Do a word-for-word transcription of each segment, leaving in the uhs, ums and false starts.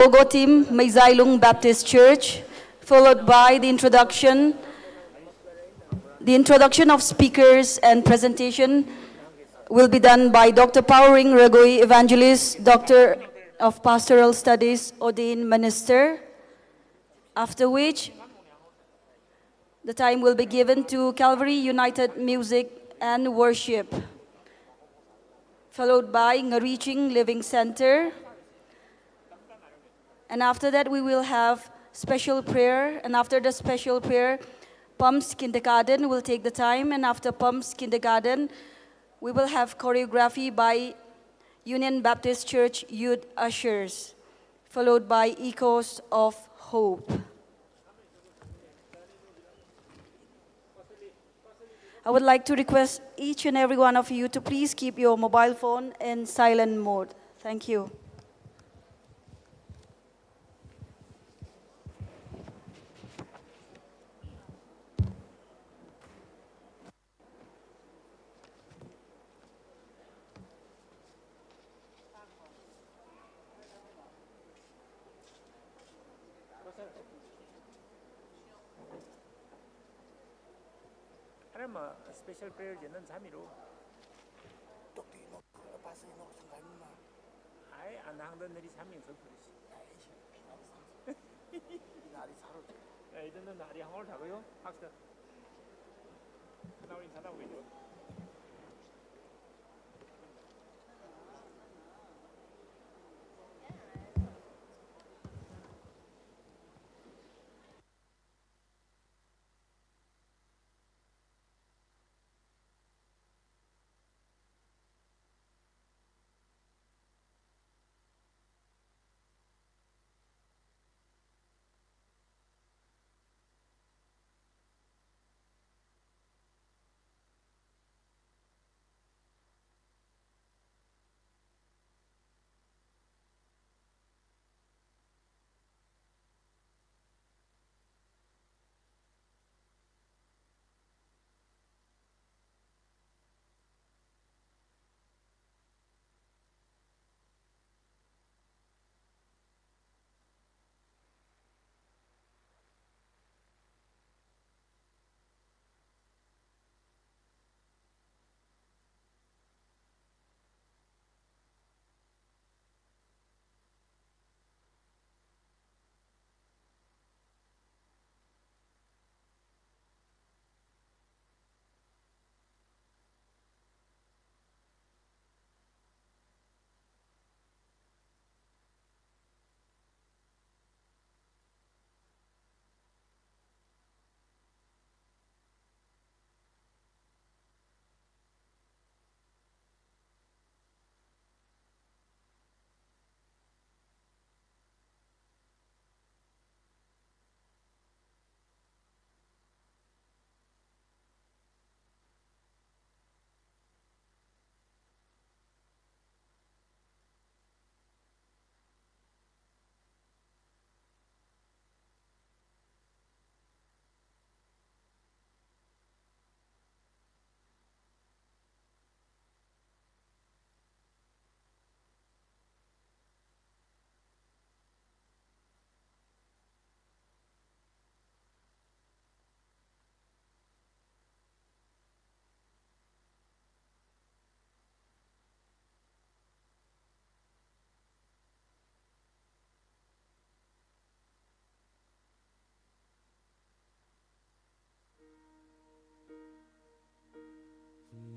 Logo team, Meizailung Baptist Church, followed by the introduction, the introduction of speakers and presentation will be done by Doctor Paoring Ragui, Evangelist, Doctor of Pastoral Studies, ordained minister, after which the time will be given to Calvary United Music and Worship, followed by Ngariching Living Center. And after that, we will have special prayer. And after the special prayer, Pumps Kindergarten will take the time. And after Pumps Kindergarten, we will have choreography by Union Baptist Church Youth Ushers, followed by Echoes of Hope. I would like to request each and every one of you to please keep your mobile phone in silent mode. Thank you. Arama special prayer je nana sāmilu. Ai, anangda nali sāmi sālu. Ai, dan nali hānglu thākhayo, haksa. Naorin sānao wei.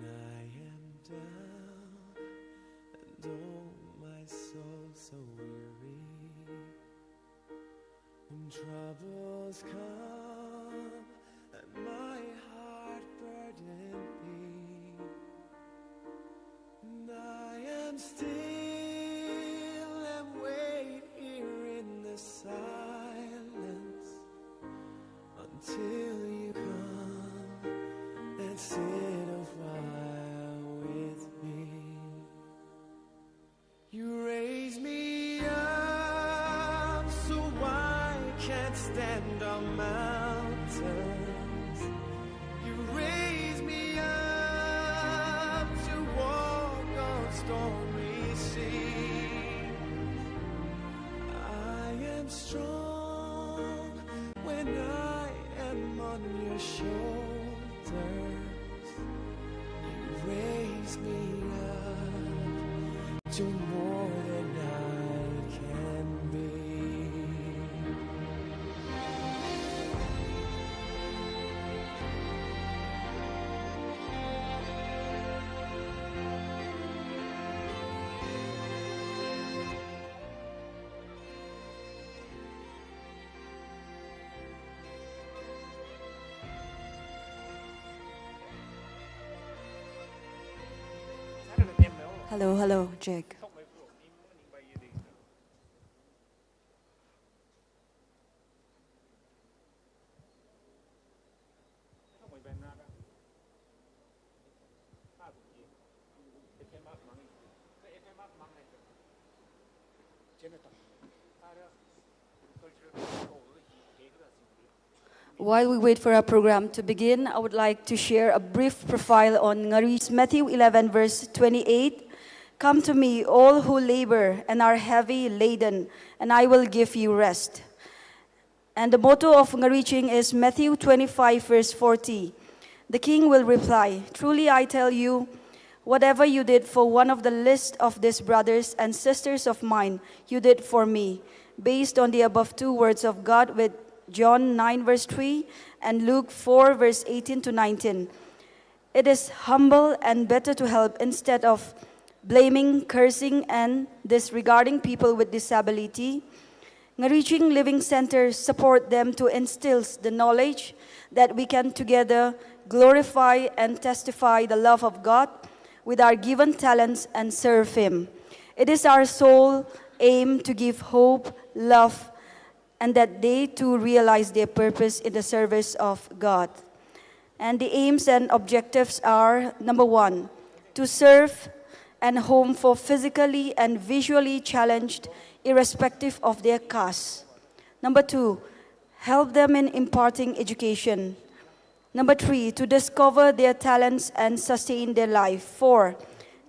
I am down, and oh, my soul so weary. When troubles come and my heart burdened be, and I am still and wait here in the silence until you come and sit a while with me. You raise me up so I can stand on mountains. You raise me up to walk on stormy seas. I Strong when I am on your shoulders. You raise me up to more than I can be. Hello, hello, check. While we wait for our program to begin, I would like to share a brief profile on Ngari. Matthew eleven, verse twenty-eight. "Come to me, all who labor and are heavy laden, and I will give you rest." And the motto of Ngariching is Matthew twenty-five, verse forty. The king will reply, "Truly I tell you, whatever you did for one of the least of these brothers and sisters of mine, you did for me." Based on the above two words of God with John nine, verse three, and Luke four, verse eighteen to nineteen. It is humble and better to help instead of blaming, cursing, and disregarding people with disability. Ngariching Living Center support them to instill the knowledge that we can together glorify and testify the love of God with our given talents and serve Him. It is our sole aim to give hope, love, and that they too realize their purpose in the service of God. And the aims and objectives are, number one, to serve and home for physically and visually challenged irrespective of their caste. Number two, help them in imparting education. Number three, to discover their talents and sustain their life. Four,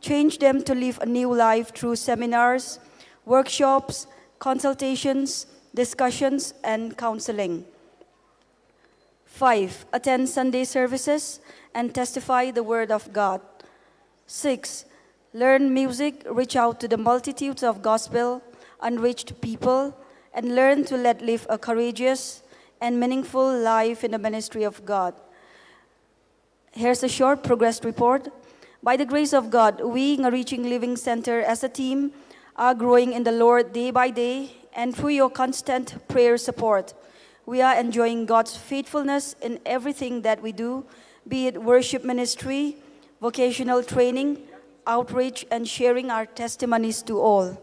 change them to live a new life through seminars, workshops, consultations, discussions, and counseling. Five, attend Sunday services and testify the word of God. Six, learn music, reach out to the multitudes of gospel unreached people, and learn to let live a courageous and meaningful life in the ministry of God. Here's a short progress report. By the grace of God, we, Ngariching Living Center, as a team, are growing in the Lord day by day, and through your constant prayer support, we are enjoying God's faithfulness in everything that we do, be it worship ministry, vocational training, outreach, and sharing our testimonies to all.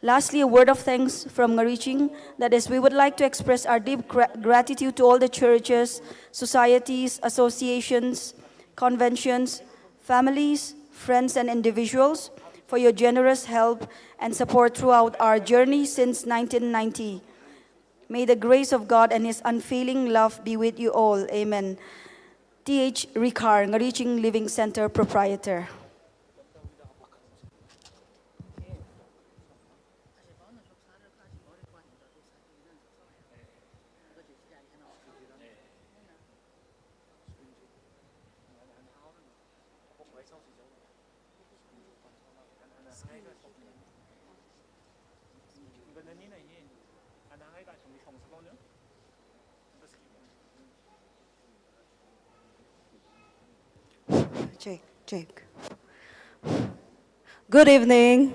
Lastly, a word of thanks from Ngariching, that is, we would like to express our deep gra-, gratitude to all the churches, societies, associations, conventions, families, friends, and individuals for your generous help and support throughout our journey since nineteen ninety. May the grace of God and His unfailing love be with you all. Amen. T H Rikhar, Ngariching Living Center proprietor. Check, check. Good evening.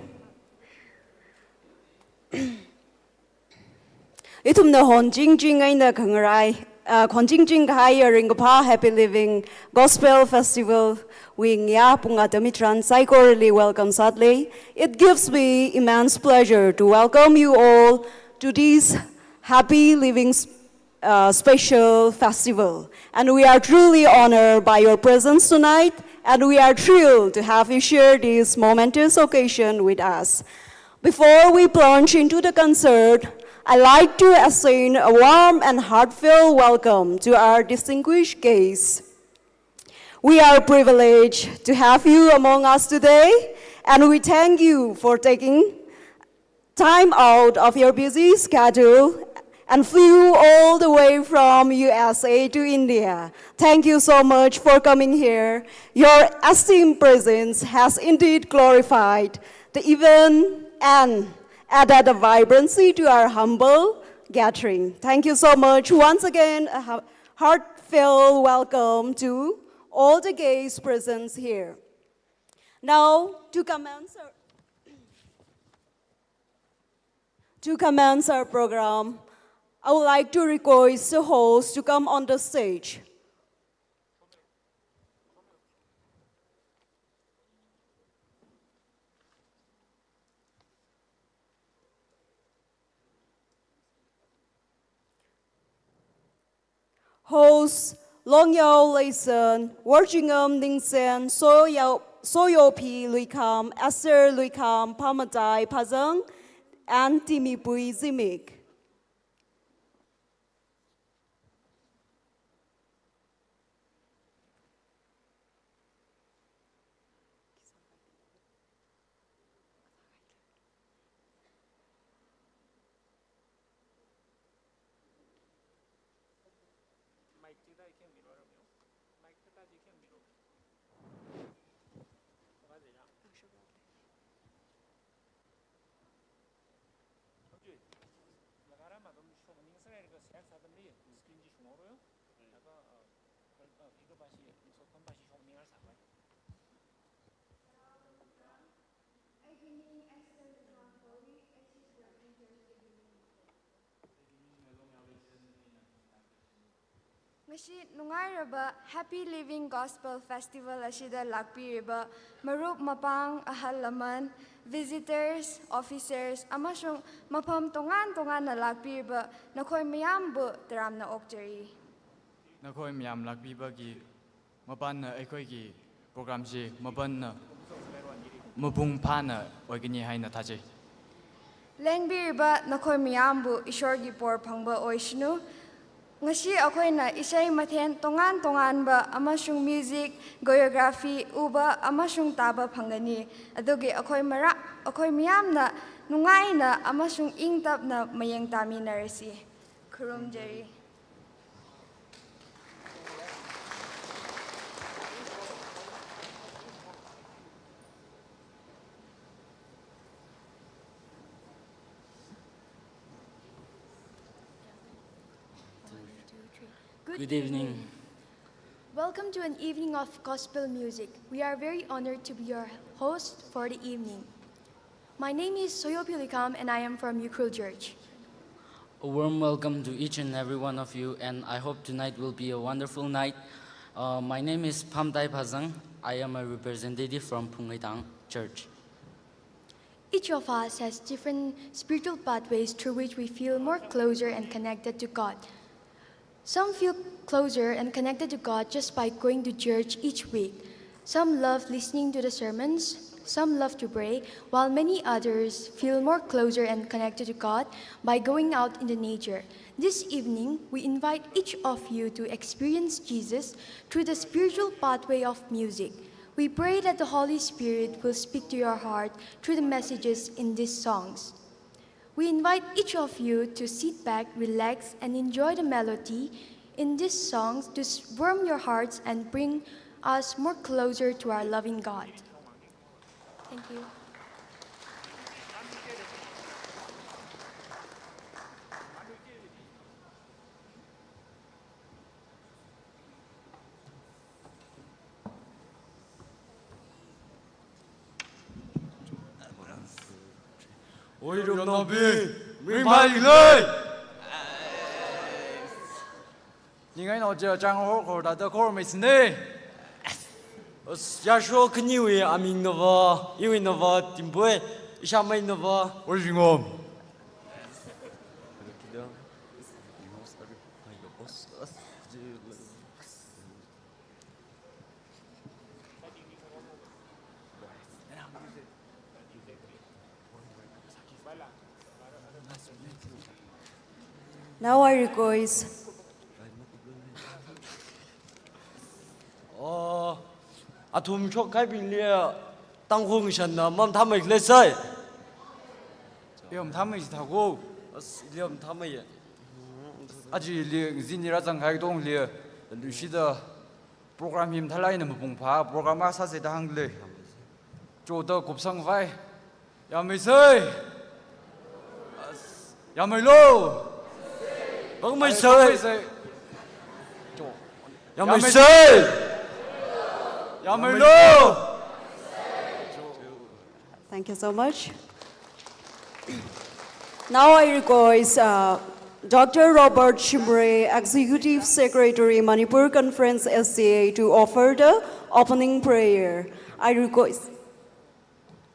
Ithumna honchingching eina khangarai, ah, honchingching kahai ringkaphā Happy Living Gospel Festival wui ngayā pung atam hitharan saikorali welcome sāda lei. It gives me immense pleasure to welcome you all to this Happy Living s-, uh, special festival. And we are truly honored by your presence tonight, and we are thrilled to have you share this momentous occasion with us. Before we plunge into the concert, I'd like to extend a warm and heartfelt welcome to our distinguished guests. We are privileged to have you among us today, and we thank you for taking time out of your busy schedule and flew all the way from U S A to India. Thank you so much for coming here. Your esteemed presence has indeed glorified the event and added a vibrancy to our humble gathering. Thank you so much. Once again, a ha-, heartfelt welcome to all the guests present here. Now, to commence our, to commence our program, I would like to request the host to come on the stage. Host, Longyao Leison, Worjingam Ningsen, Soyao-, Soyopi Luikham, Esther Luikham, Phamatai Phazang, and Timipui Zimik. Ngashi nungairaba Happy Living Gospel Festival ashida lakpiriba marup mapang, ahal lamān, visitors, officers, amashung mapham tongan tonganna lakpiriba nakhoi mayambu taramna okjari. Nakhoi mayam lakpibagi mapanna eikhoigi program chi mapanna mapung phāna oikani haina thāchei. Lengpiriba nakhoi mayambu Ishorgi por phangba oishinu. Ngashi akhoina ishai mathen tongan tonganba amashung music, choreography, uba amashung tāba phangani. Adugi akhoi mara-, akhoi mayamna nungaina amashung ingtapna mayang tāminarasi. Khurumjari. Good evening. Welcome to an evening of gospel music. We are very honored to be your host for the evening. My name is Soyopi Luikham and I am from Ukhrul Church. A warm welcome to each and every one of you, and I hope tonight will be a wonderful night. Uh, my name is Phamatai Phazang. I am a representative from Phungreitang Church. Each of us has different spiritual pathways through which we feel more closer and connected to God. Some feel closer and connected to God just by going to church each week. Some love listening to the sermons. Some love to pray, while many others feel more closer and connected to God by going out in the nature. This evening, we invite each of you to experience Jesus through the spiritual pathway of music. We pray that the Holy Spirit will speak to your heart through the messages in these songs. We invite each of you to sit back, relax, and enjoy the melody in these songs to s-, warm your hearts and bring us more closer to our loving God. Thank you. Oi, rumnaobing, ringphāli lei. Ningai nao ja chang hor hor da da khor mai sine. Os, yashro khaniwui amingnava, iwuinava Timpui, ishameinava Worjingam. Now I request. Oh, athum shokkahaibingli Tangkhul ngashanna mamathāmei khalei sai. Liam thamei si thako. As, liam thamei ye. Aji li zini ra zang hai dong li. Lushida program him thalai na mapung pha. Program a sa se dang le. Cho da kupsang vai. Yamei sei. Yamei lo. Bangmei sei. Yamei sei. Yamei lo. Thank you so much. Now I request uh, Doctor Robert Shimray, Executive Secretary, Manipur Conference S C A, to offer the opening prayer. I request,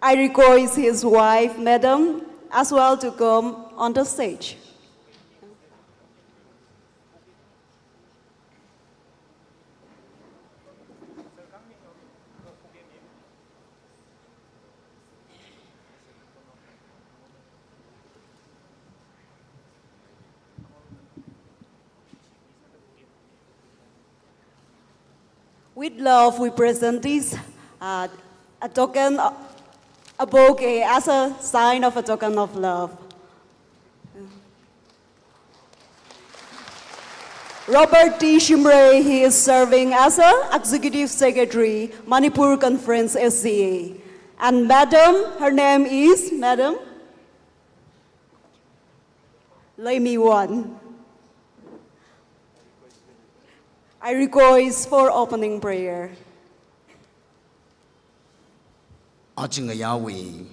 I request his wife, Madam, as well to come on the stage. With love, we present this uh, a token, uh, a bouquet as a sign of a token of love. Robert T. Shimray, he is serving as a Executive Secretary, Manipur Conference S C A. And Madam, her name is Madam Leimi Won. I request for opening prayer. Achinga yawi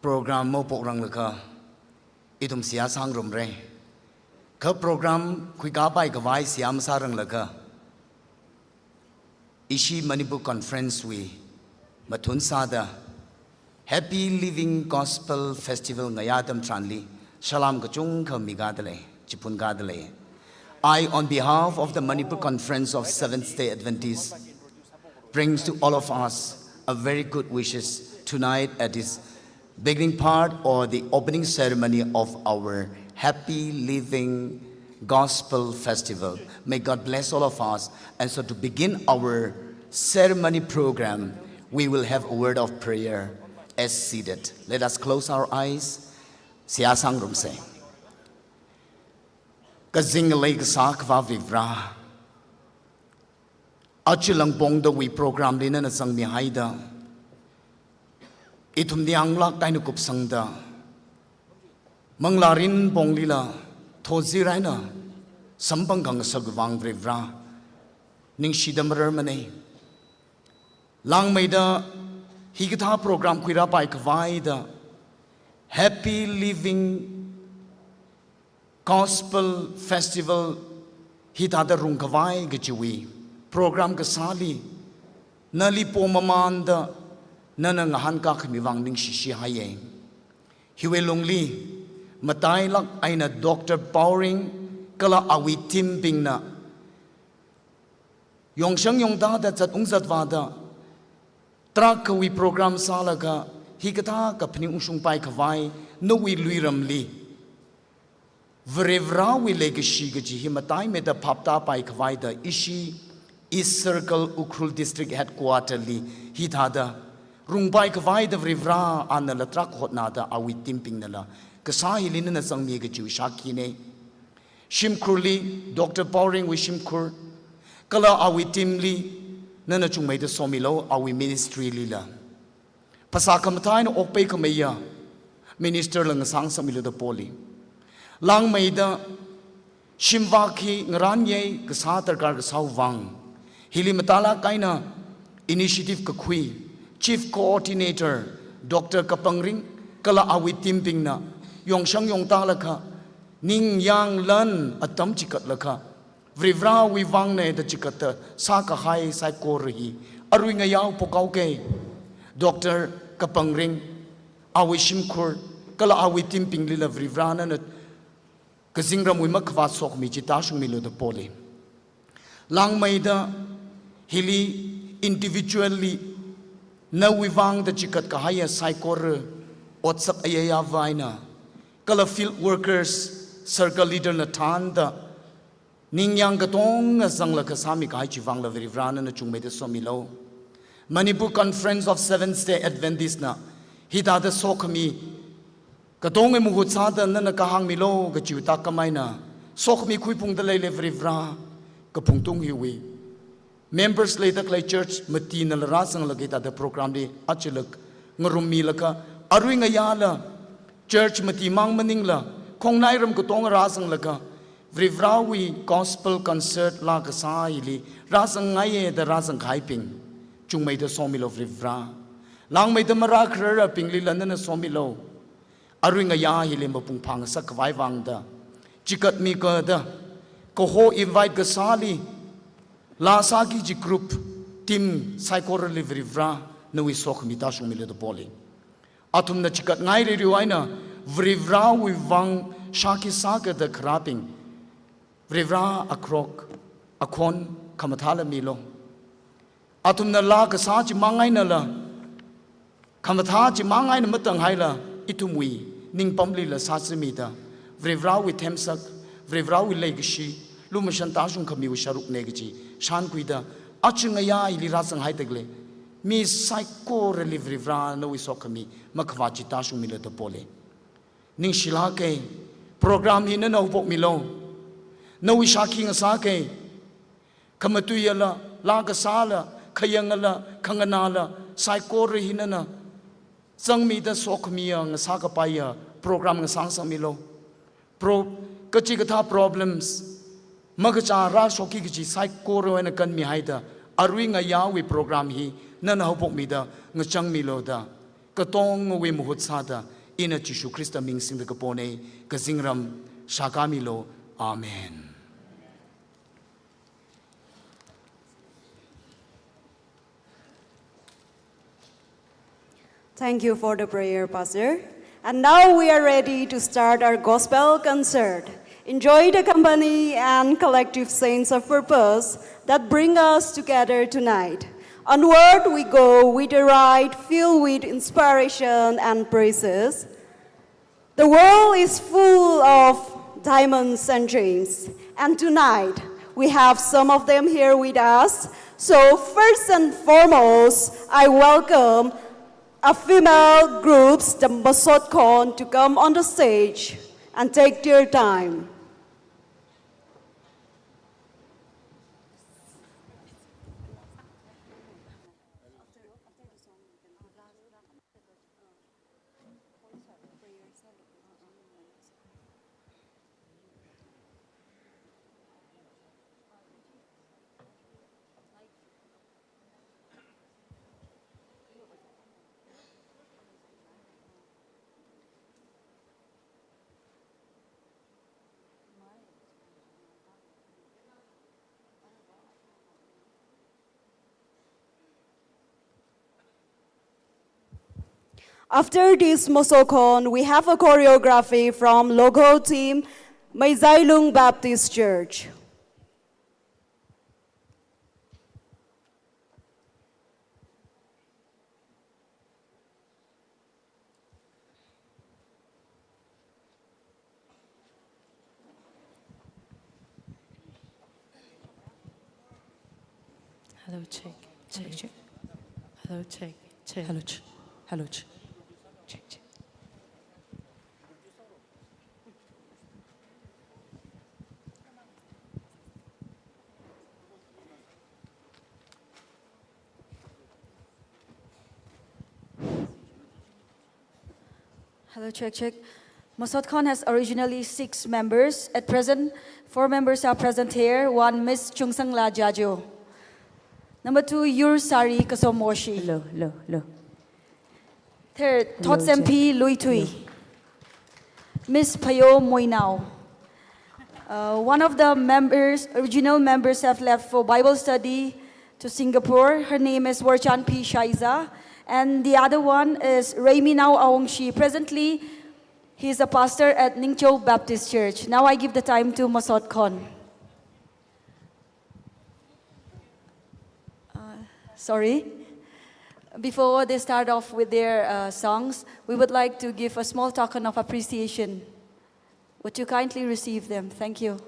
program mo pokrang laka itum siya sangrumre. Kha program khuikapai khavai siya masarang laka ishi Manipur Conference wui mathun sāda Happy Living Gospel Festival ngayā atam tharanli salam kachungkha mikādalei, chiphun kādalei. I, on behalf of the Manipur Conference of Seventh-day Adventists, brings to all of us a very good wishes tonight at this beginning part or the opening ceremony of our Happy Living Gospel Festival. May God bless all of us. And so to begin our ceremony program, we will have a word of prayer as seated. Let us close our eyes. Siya sangrumse. Kazing lei kasā kavā Vare Avā. Achi langpongda wui program li nana zangmi haida ithum nianglāk eina kupsangda manglārin ponglila thozir eina samphang khangasak vang Vare Avā ningshida mararmanei. Langmeida hikathā program khuirāpai khavaida Happy Living Gospel Festival hithāda rungkhavai kachiwui program kasāli nali pomamanda nana ngahānkā khami vang ningshishi haiye. Hiwui lungli matailāk eina Doctor Powering kala awui team bingna yongshang yongtāda zat ungzat vāda tarākhawui program sālaga hikathā kaphaning ungshungpai khavai nawui luiramli Vare Avāwui leikashi kaji hi mataimeida phaptāpai khavaida ishi East Circle Ukhrul District Headquarter li hithāda rungpai khavaida Vare Avā anala tarākha hotnada awui team bingnala kasā hili nana zangmi kajiwui shākhinei. Shimkhurli Doctor Powering wui shimkhur kala awui team li nana chungmeida somilo awui ministry lila. Phasā khamathā eina okpai khameiya minister la ngasang sāmilu da poli. Langmeida shimvā khi ngarānyei kasā darkar kasāwui vang hili matālāk eina initiative kakhui Chief Coordinator Doctor Kapangring kala awui team bingna yongshang yongtālaga ningyāng lan atam chikatlaga Vare Avāwui vangna da chikatta sākahai saikora hi arui ngayao pokaoke. Doctor Kapangring, awui shimkhur kala awui team binglila Vare Avā nana kazingramwui makhavāt sokhami chi tāshungmilu da poli. Langmeida hili individually nawui vangda chikat kahaiya saikora otsak ayayā vaina kala field workers, circle leader na thānda ningyāng katonga zanglaga sāmi kahai chi vangla Vare Avā nana chungmeida somilo. Manipur Conference of Seventh-day Adventist na hithāda sokhami Katonga mahut sāda nana kahāngmilu kajiwui tākam eina, sokhami khuiphungda leili Varivarā, kaphungtung hiwui members leida khalei church matinala rāzanglaga hithāda program li achilak ngarummilaga, arui ngayāla church mati mang maningla, khongnai ram katonga rāzanglaga, Varivarāwui gospel concert laa kasā hili rāzangngaiya da rāzangkahaibing chungmeida somilu Varivarā. Langmeida marākhararbinglila nana somilu. Arui ngayā hili mapung phāngasak khavai vangda, chikatmi kada, kaho invite kasāli, laa sāki kaji group, team saikorali Varivarā, nawui sokhami tāshungmilu da poli. Athumna chikatngai ririu eina Varivarāwui vang shākhi sākada kharābing, Varivarā akrok, akhon, khamathāla milu. Athumna laa kasā chimang einala, khamathā chimang eina matanghaila, ithumwui ningpamlila sāzamida, Varivarāwui themsak, Varivarāwui leikashi, lumashan tāshungkhamiwui sharukna kaji shānkhuida, aja ngayā hili rāzanghaida khalei mi saikorali Varivarā nawui sokhami makhavāt chi tāshungmilu da poli. Ningshilāka, program hi nana haopokmilu. Nawui shākhi ngasāka. Khamatuiala, laa kasāla, khayangala, khanganāla, saikora hi nana zangmida sokhamiya ngasākapaiya program ngasāngasakmilu. Pro-, kachikathā problems, makachā rāshokki kaji saikora eina kanmihaida, arui ngayāwui program hi nana haopokmida ngachangmilu da, katongawui mahut sāda, ina Jishu Khrista ming singda kapona, kazingram shākāmilu. Amen. Thank you for the prayer, Pastor. And now we are ready to start our gospel concert. Enjoy the company and collective sense of purpose that bring us together tonight. Onward we go with a ride filled with inspiration and praises. The world is full of diamonds and gems, and tonight we have some of them here with us. So first and foremost, I welcome a female groups, the Mosotkhon, to come on the stage and take their time. After this Mosotkhon, we have a choreography from local team, Meizailung Baptist Church. Hello, check, check. Hello, check, check. Hello, ch-, hello, ch-, check, check. Hello, check, check. Mosotkhon has originally six members. At present, four members are present here. One, Miss Chungsangla Jajo. Number two, Yursari Kasomoshi. Hello, hello, hello. Third, Thotsempi Luithui. Miss Phayo Moinao. Uh, one of the members, original members, have left for Bible study to Singapore. Her name is Warchan P Shaiza. And the other one is Reiminao Awungshi. Presently, he is a pastor at Ningcho Baptist Church. Now I give the time to Mosotkhon. Uh, sorry. Before they start off with their, uh, songs, we would like to give a small token of appreciation. Would you kindly receive them? Thank you.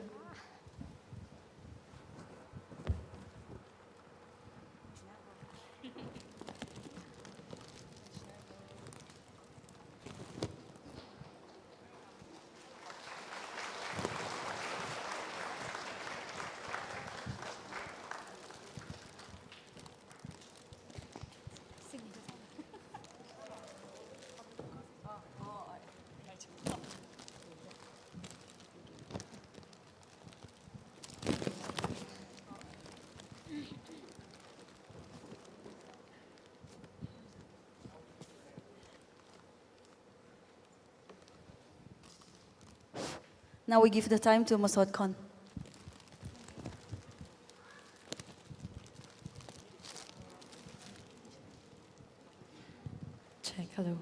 Now we give the time to Masot Khon. Check, hello.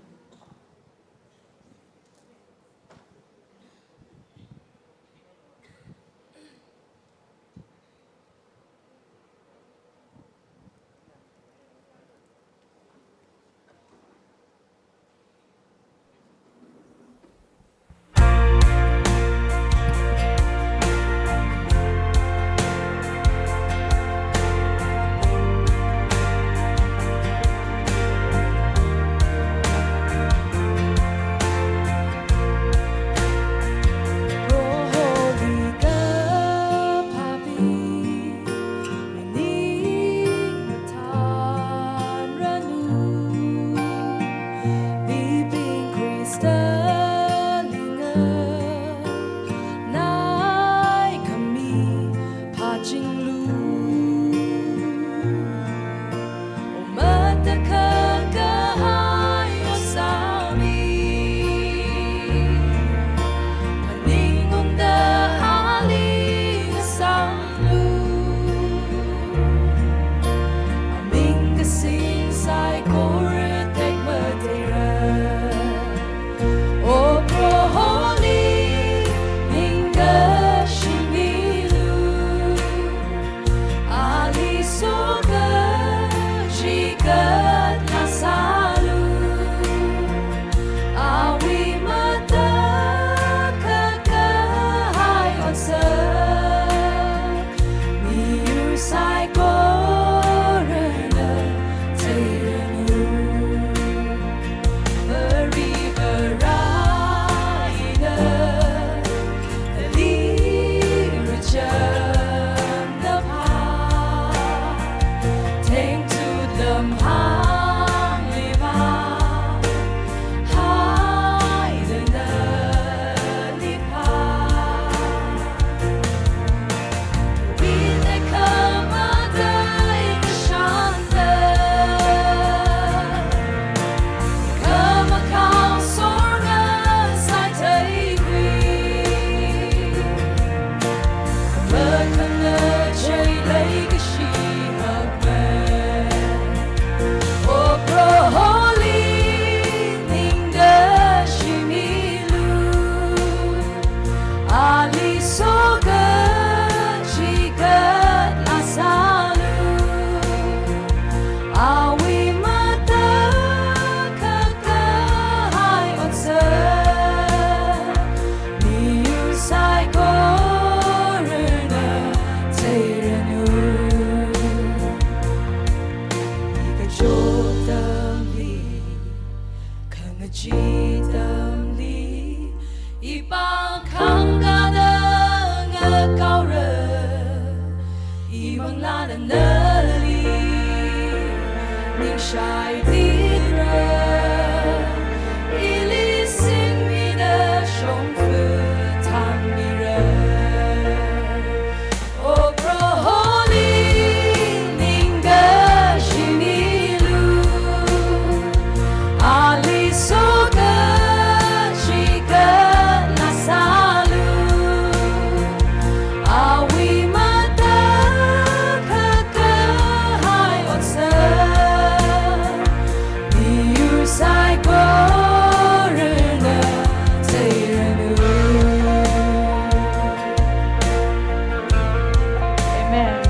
Amen.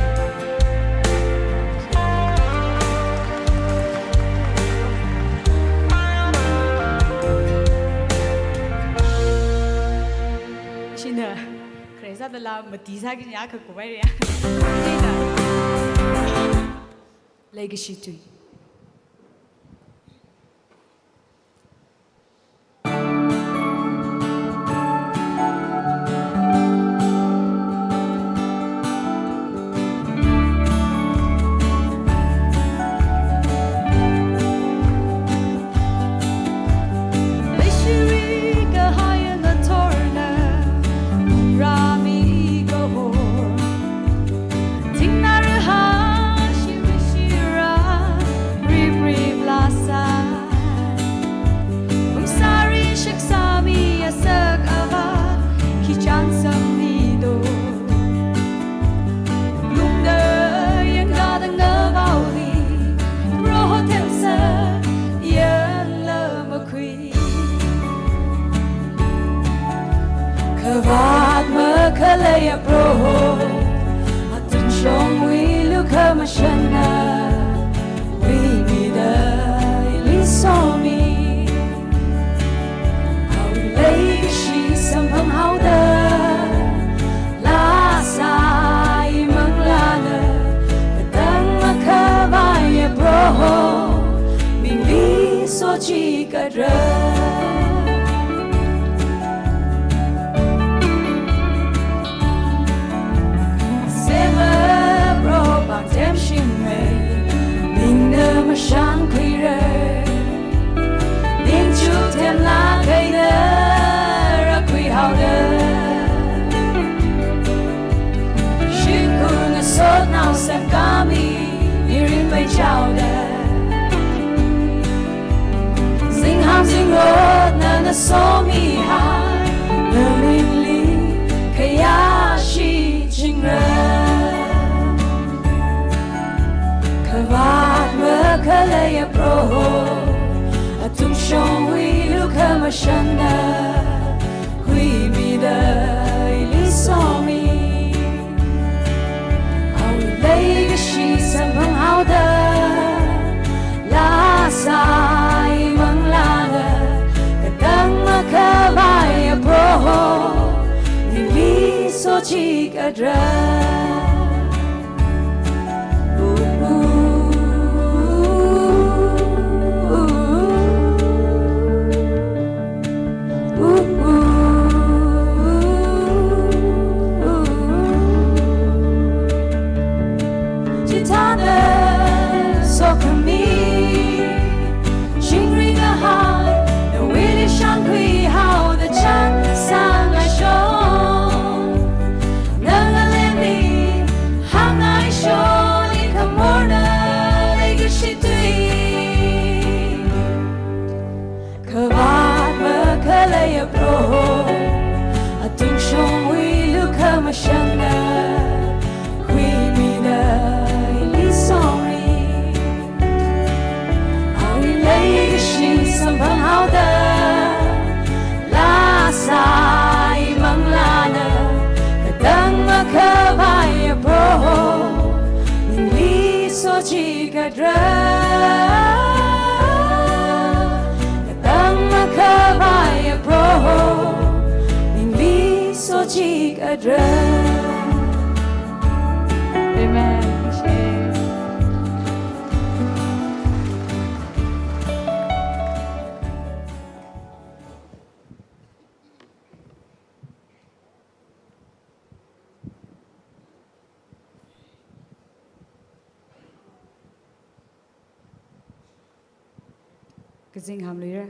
Ishina, khare sādala mati sāki nya kha kuwai ria. Ishina. Leikashi tui. Khaleiya Proho, atungshongwui lukhamashanna huimida ili somi. Awui leikashi samphanghaoda, laa sāi manglāna, katang makhavaiya Proho mingli sochikatra. Sema Proho pāngtemshingmei, ningna mashānkhuira. Ningchuk temlāk eina rākhuihaoda, shimkhur ngasotnao semkhami mirin peichaoda, zingham zingrot nana somihai, na mingli khayāshi chingra. Khavāt makhaleiya Proho, atungshongwui lukhamashanna huimida ili somi. Awui leikashi samphanghaoda, laa sāi manglāna, katang makhavaiya Proho mingli sochikatra. Chithāda sokhami, chingri ngahān, nawuili shānkhuihaoda chānsāngaisho. Na ngalemli hāngngaishoni khamorna leikashi tui. Khavāt makhaleiya Proho, atungshongwui lukhamashanna huimida ili somi. Awui leikashi samphanghaoda, laa sāi manglāna, katang makhavaiya Proho mingli sochikatra. Katang makhavaiya Proho mingli sochikatra. Amen. Kazing hamluira.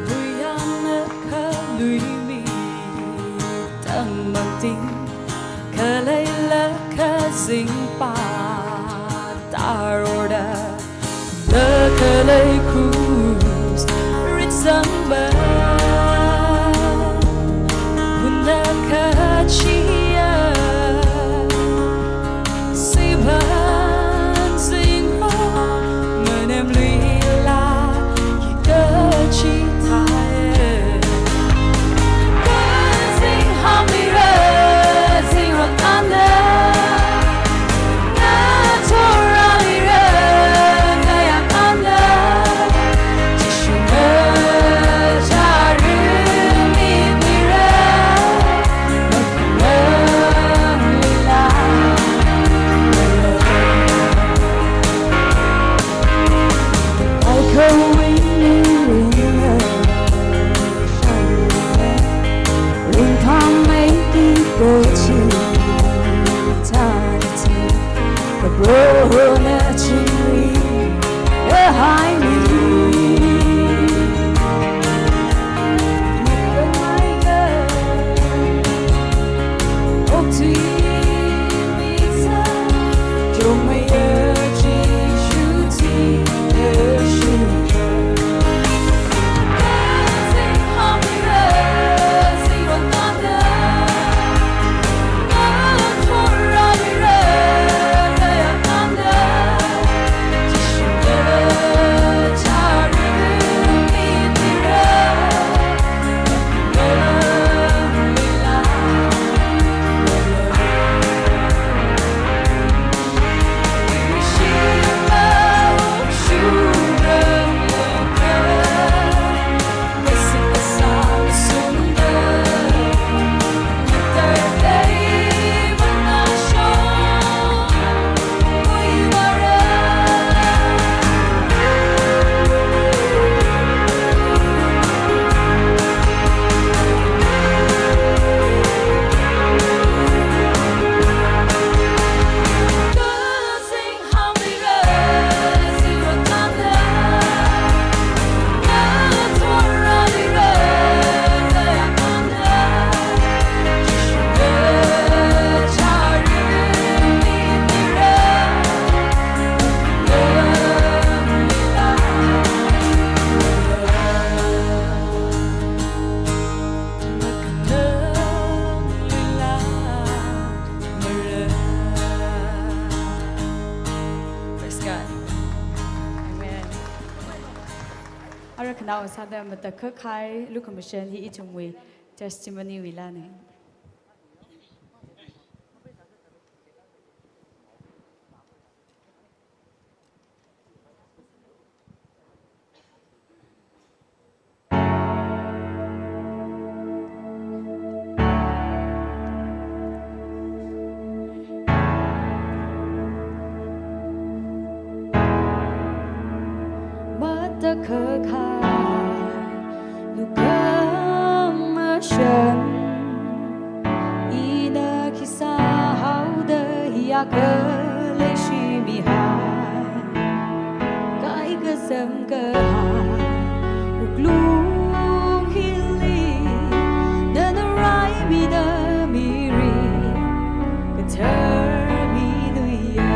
Buyang akha lui mi tangmangting, khaleila kazingpa ta Nao sāda matakhak kahai lukhamashan hi ithumwui testimony wuilana. Matakhak kahai lukhamashan, ina khi sāhaoda hi akha leishimihai. Kaikazam kahai wuklung hili, nana raimida mirin kathar miluiya.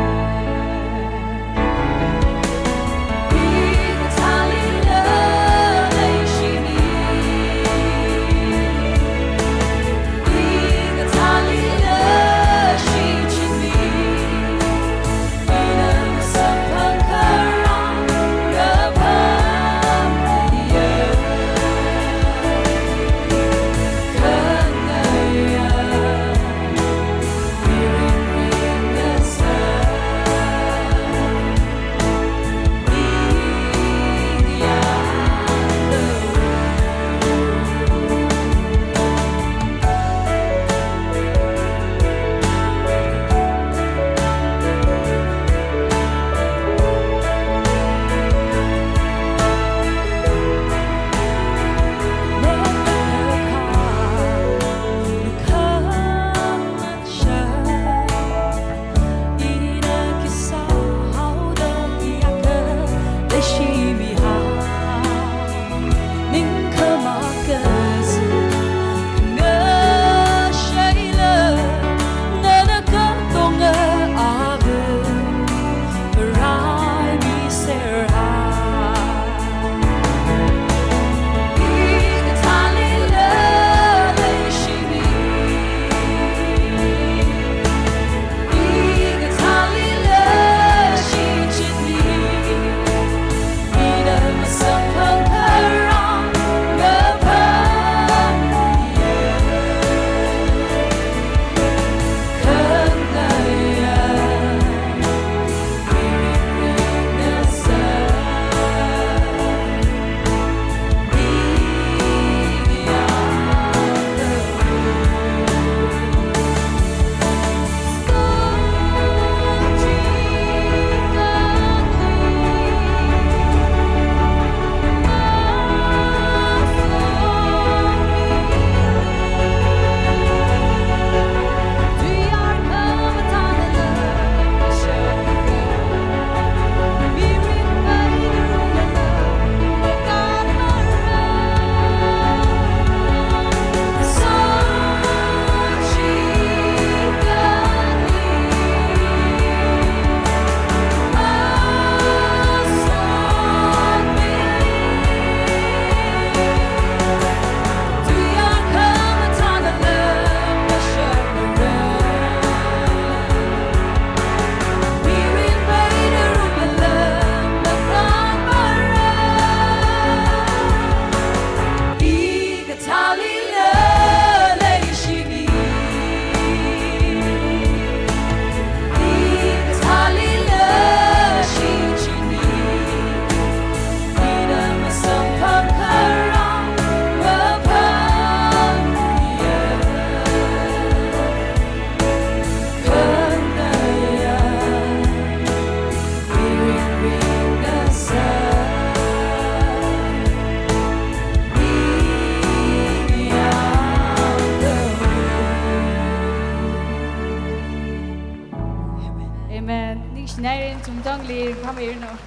Amen. Ningshinai rin chungtangli phameiranu.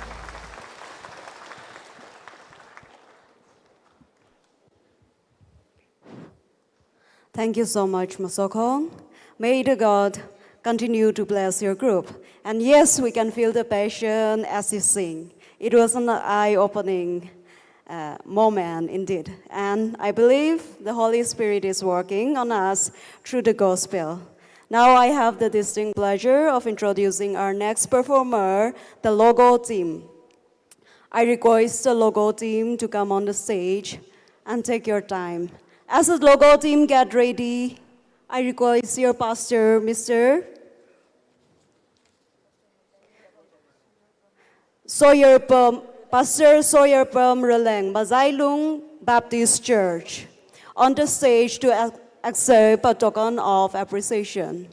Thank you so much, Masokhong. May the God continue to bless your group. And yes, we can feel the passion as you sing. It was an eye-opening, uh, moment indeed. And I believe the Holy Spirit is working on us through the gospel. Now I have the distinct pleasure of introducing our next performer, the Logo team. I request the logo team to come on the stage and take your time. As the logo team get ready, I request your pastor, Mister Sawyer Pam, Pastor Sawyer Pam Raleng, Mazailung Baptist Church, on the stage to ac-, accept a token of appreciation.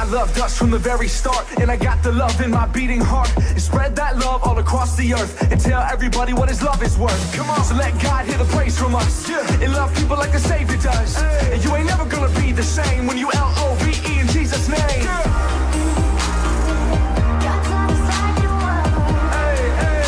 I loved us from the very start, and I got the love in my beating heart. And spread that love all across the earth, and tell everybody what his love is worth. Come on, so let God hear the praise from us. Yeah. And love people like the Savior does. Hey. And you ain't never gonna be the same when you L O V E in Jesus' name. Yeah. Hey, hey.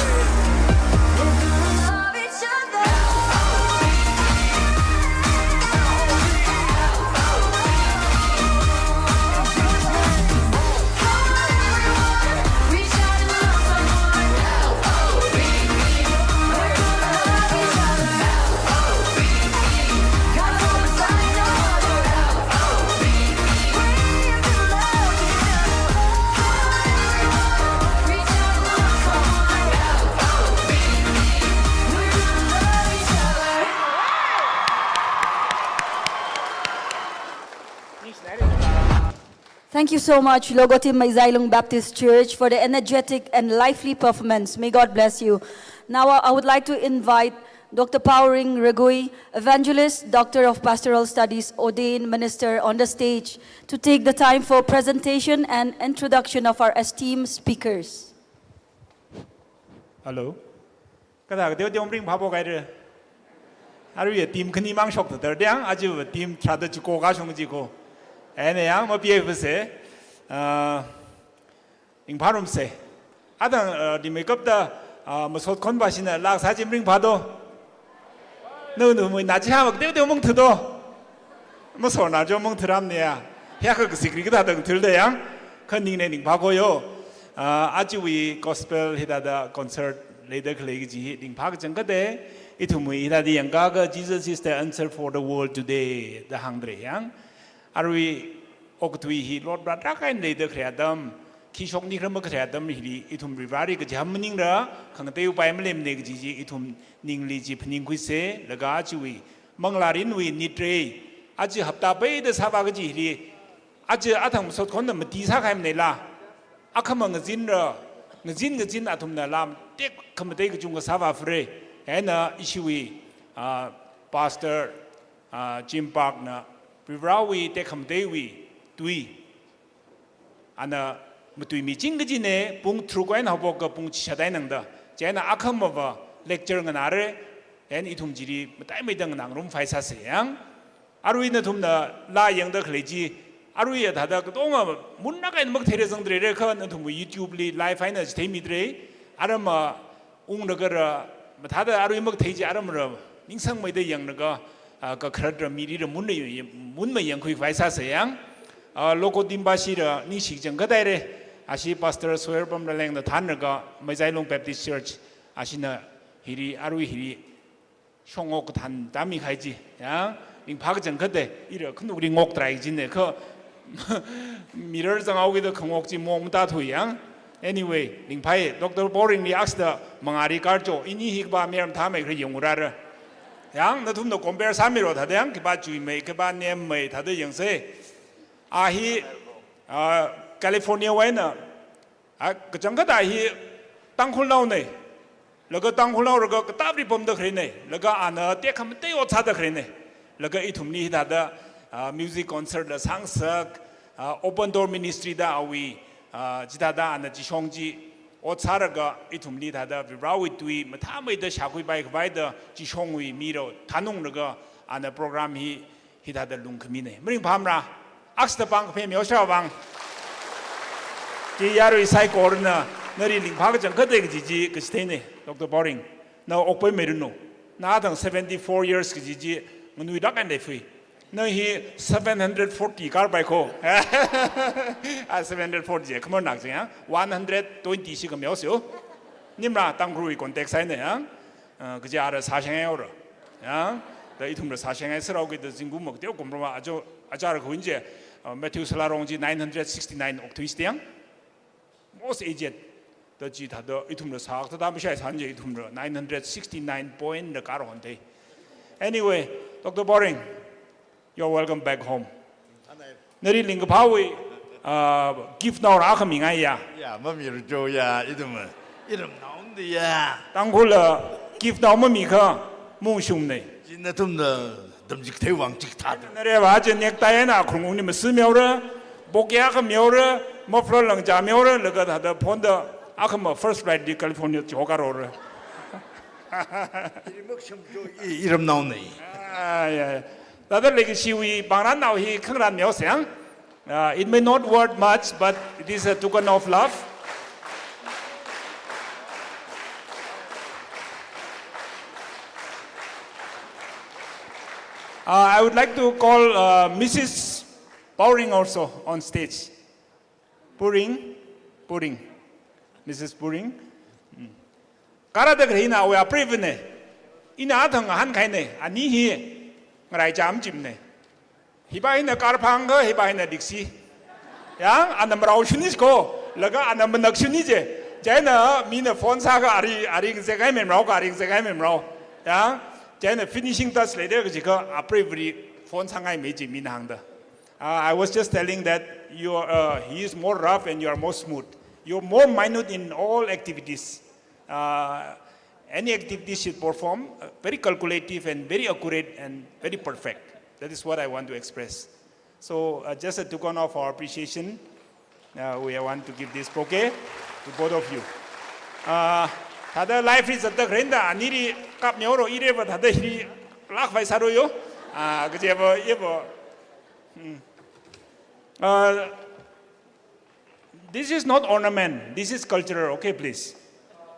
Thank you so much, Logo Team, Meizailung Baptist Church, for the energetic and lively performance. May God bless you. Now, I I would like to invite Doctor Paoring Ragui, Evangelist, Doctor of Pastoral Studies, Ordained Minister, on the stage to take the time for presentation and introduction of our esteemed speakers. Hello. Kathā kateo teo ringphāphok haira. Aruiya team khani mang shokta tardang, aja team tharāda chiko kashung chiko. Eina yang mapi phase. Ah, ringphārumsa. Athang, ah, di makeup da, ah, masot khon ba shina lak sa chim ringphā do. No, no, mui na chi ha mak teo teo mang thu do. Masot na jo mang thuram ne ya. Hia kha sikri kathā tang thil da yang. Kha ning ne ning phā ko yo. Ah, aja wui gospel hithāda concert leida khalei kaji hi ning phā kachangkhat e. Ithumwui hithāda yangkaka Jesus is the answer for the world today da hāngda lei yang. Arui okathui hi lot rat rak eina leida khalei atam, khi shokni kharam khalei atam hili ithum Varivarāli kachiham maningra, khangatei upai maleimana kaji chi ithum ningli chi phaningkhuisa, laga aja wui manglārinwui nitrei, aja hapta peida sāvā kaji hili, aja athang masot khonna mati sākahai manei la, akhama ngazinra, ngazin ngazin athumna lam tekhamatei kachungkha sāvā fure, eina ishiwui, ah, pastor, ah, Jim Park na Varivarāwui tekhamateiwui tui. Ana matuimi ching kajina, pung tharuk eina haophoka pung chishat eina tangda. Chieina akhamava lecture nganāra, eina ithum chili mataimeida nganāngarum phāsāsa yang. Arui nathumna la yangda khalei chi, aruiya thāda katonga mun rak eina makatheira zangda leira kha nathumwui YouTube li live eina chitheimida lei. Aramma unglaga ra, mathāda arui makathei chi aramra ningsangmeida yanglaga, ah, kakharatra mirira munra, munmayangkhui phāsāsa yang. Ah, Logo Team ba shira ningshi kachangkhat haira. Ashi Pastor Soyar Pamraleng na thānlaga Meizailung Baptist Church, ashina hili, arui hili shongok kathan tāmi kahai chi, yang, ning phā kachangkhat e, ira khanukli ngok trai kajina kha, mirror zanghaokida khangok chi mong matāthui yang. Anyway, ning phāya, Doctor Paoringli aksda mangāli kar cho, ini hi khipā mayar mathāmei khala yangurara. Yang, nathumna compare sāmiro thāda yang, khipā chuimei, khipā nemmei, thāda yangsa. A hi, ah, California wui eina, a, kachangkhat a hi Tangkhulnaona, laga Tangkhulnao laga katapli pamda khaleina, laga ana tekhamatei ot sāda khaleina, laga ithumli hithāda, ah, music concert la sāngasak, ah, Open Door Ministry da awui, ah, chithāda ana chishong chi ot sālaga ithumli thāda Varivarāwui tui mathāmeida shākhuipai khavai da chishongwui mira thanunglaga ana program hi hithāda lungkhamina. Maringphāmara, aksda pāng kaphā meo sha vang. Chi yarui saikorana, nali ning phā kachangkhat e kaji chi kachitheina, Doctor Paoring. Na okpaimeiranu. Na athang seventy-four years kaji chi nganuilāk eina leifui. Na hi seven hundred forty karpai ko. Ah, seven hundred forty je, khamar nak jing ya. One hundred twenty shi khameo seo. Nimra Tangkhulwui context eina ya. Ah, kaja ara sāshang haora. Ya, da ithumra sāshang hai saraoki da zingkum mak teo kumrama ajo, ajar khuin je, ah, Matthew Salarong ji nine hundred sixty-nine okthui stiang. Most aged. Da ji thāda ithumra sākta da mashai san je ithumra nine hundred sixty-nine point da kar hon thei. Anyway, Doctor Paoring, you're welcome back home. Nali ringkaphāwui, ah, gift naora khami ngai ya. Ya, mami rujo ya, idum. Idum naung di ya. Tangkhul la gift nao mami kha mungshung nei. Jin nathumna damjik thei wang jik thāda. Nare ba je necktie na khungungli masi meora. Bouquet akha mihaora, muffler langcha mihaora, laga thāda phonda akhama first flight li California choka rora. Irimak shamjo i, iramnaona. Ah, yeah, yeah. Thāda leikashiwui pāngrānnao hi khangarān mihaosa yang. Uh, it may not worth much, but it is a token of love. Uh, I would like to call, uh, Missus Bowring also on stage. Puring, Puring. Missus Puring. Mm. Kara da khalei ina awui apreivana. Ina athang ngahānkahaina. Ani hi ngaraicham chimna. Hipa hina karphang kha, hipa hina diksi. Yang, ana marao shuni ko, laga ana manak shuni je. Chieina mina phone sākha ari, ari ngazek kahai memrao kha, ari ngazek kahai memrao. Yang, chieina finishing touch leida kaji kha, apreivali phone sāngaimei ji mina hāngda. Uh, I was just telling that you are, uh, he is more rough and you are more smooth. You're more minute in all activities. Uh, any activities you perform, uh, very calculative and very accurate and very perfect. That is what I want to express. So, uh, just a token of our appreciation, uh, we want to give this bouquet to both of you. Uh, thāda live result da kharenda, anili kap mihaoro ire va thāda hi lak vai sāro yo. Uh, kaje va, ye va. Hmm. Uh, This is not ornament, this is cultural, okay, please?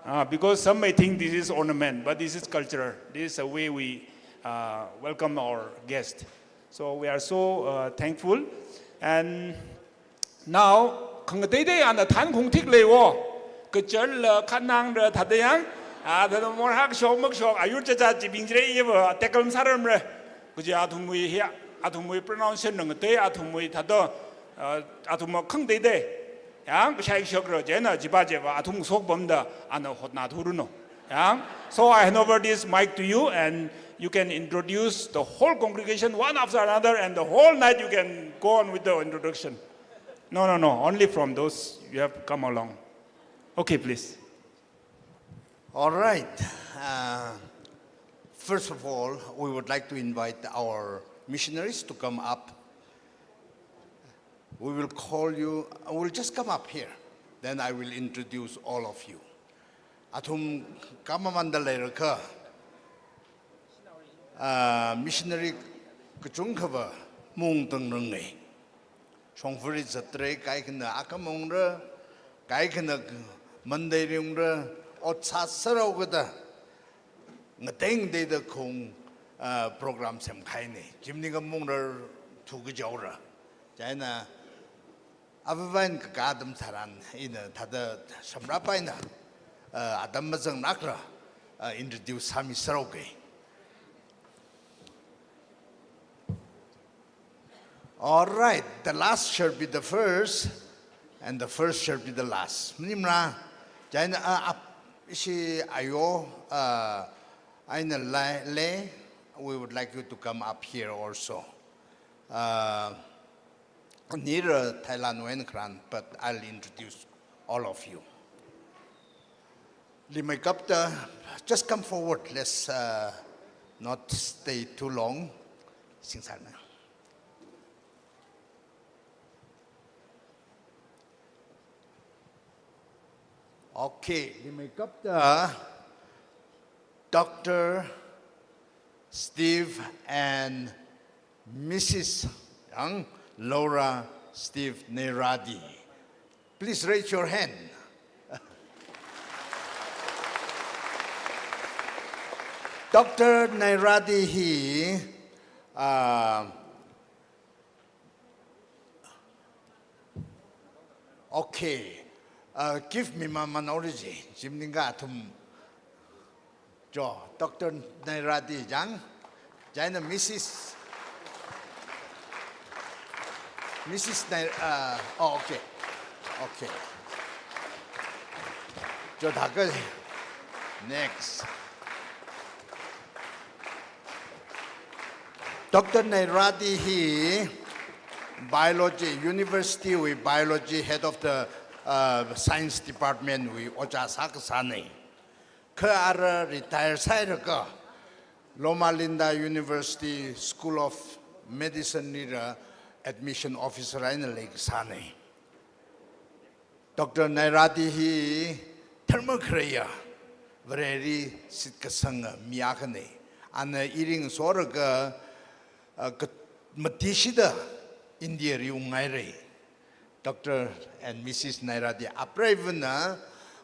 Uh, because some may think this is ornament, but this is cultural. This is a way we, uh, welcome our guest. So we are so, uh, thankful. And now, khangateitei ana thankhong thik leiwo, kacharla khanangra thāda yang, ah, thāda morhak shok mak shok, ayur chacha chibing jire iva, tekal sāramra. Kaji athumwui hi, athumwui pronunciation ngatei, athumwui thāda, uh, athum khangateitei. Yang, kashai shokra, chieina jipa jiva, athum sokpamda, ana hotna thuruno. Yang, so I hand over this mic to you and you can introduce the whole congregation one after another and the whole night you can go on with the introduction. No, no, no, only from those you have come along. Okay, please. All right. Uh, first of all, we would like to invite our missionaries to come up. We will call you, we'll just come up here. Then I will introduce all of you. Athum khamamānda leirakha, ah, missionary kachungkhava maungtang rangai. Shongfali zatra, kaikhana akhamang ra, kaikhana Monday ring ra, ot sāsāra kada. Ngatei ngateida khong, ah, program semkahaina. Chimni khamang ra thukajaora. Chieina, avāva̱ eina kakā atam tharan, ina thāda shamrap eina, ah, atam mazanglakla, ah, introduce sāmi sāra ke. All right, the last shall be the first, and the first shall be the last. Maningmara, chieina, ah, ap, ishi ayo, ah, eina lei, lei, we would like you to come up here also. Uh, nira Thailand wen kran, but I'll introduce all of you. Limeikapta, just come forward. Let's, uh, not stay too long. Singsarna. Okay, limeikapta, Doctor Steve and Missus Yang, Laura Steve Nairadi. Please raise your hand. Doctor Nairadi hi, uh, okay. Uh, give me my minority. Jimninga athum. Jo, Doctor Nairadi jang. Chieina Missus Missus Nair, uh, oh, okay. Okay. Jo, thāka. Next. Doctor Nairadi hi biology, university wui biology, head of the, uh, science department wui ojā sākasāna. Kha ara retire sāhairaka, Loma Linda University School of Medicine lira admission officer eina leikasāna. Doctor Nairadi hi dharma khaleiya, Vareli shitkasanga mi akhana. Ana iring soraga, uh, ka-, matishida India li ungngaira. Doctor and Missus Nairadi apreivana,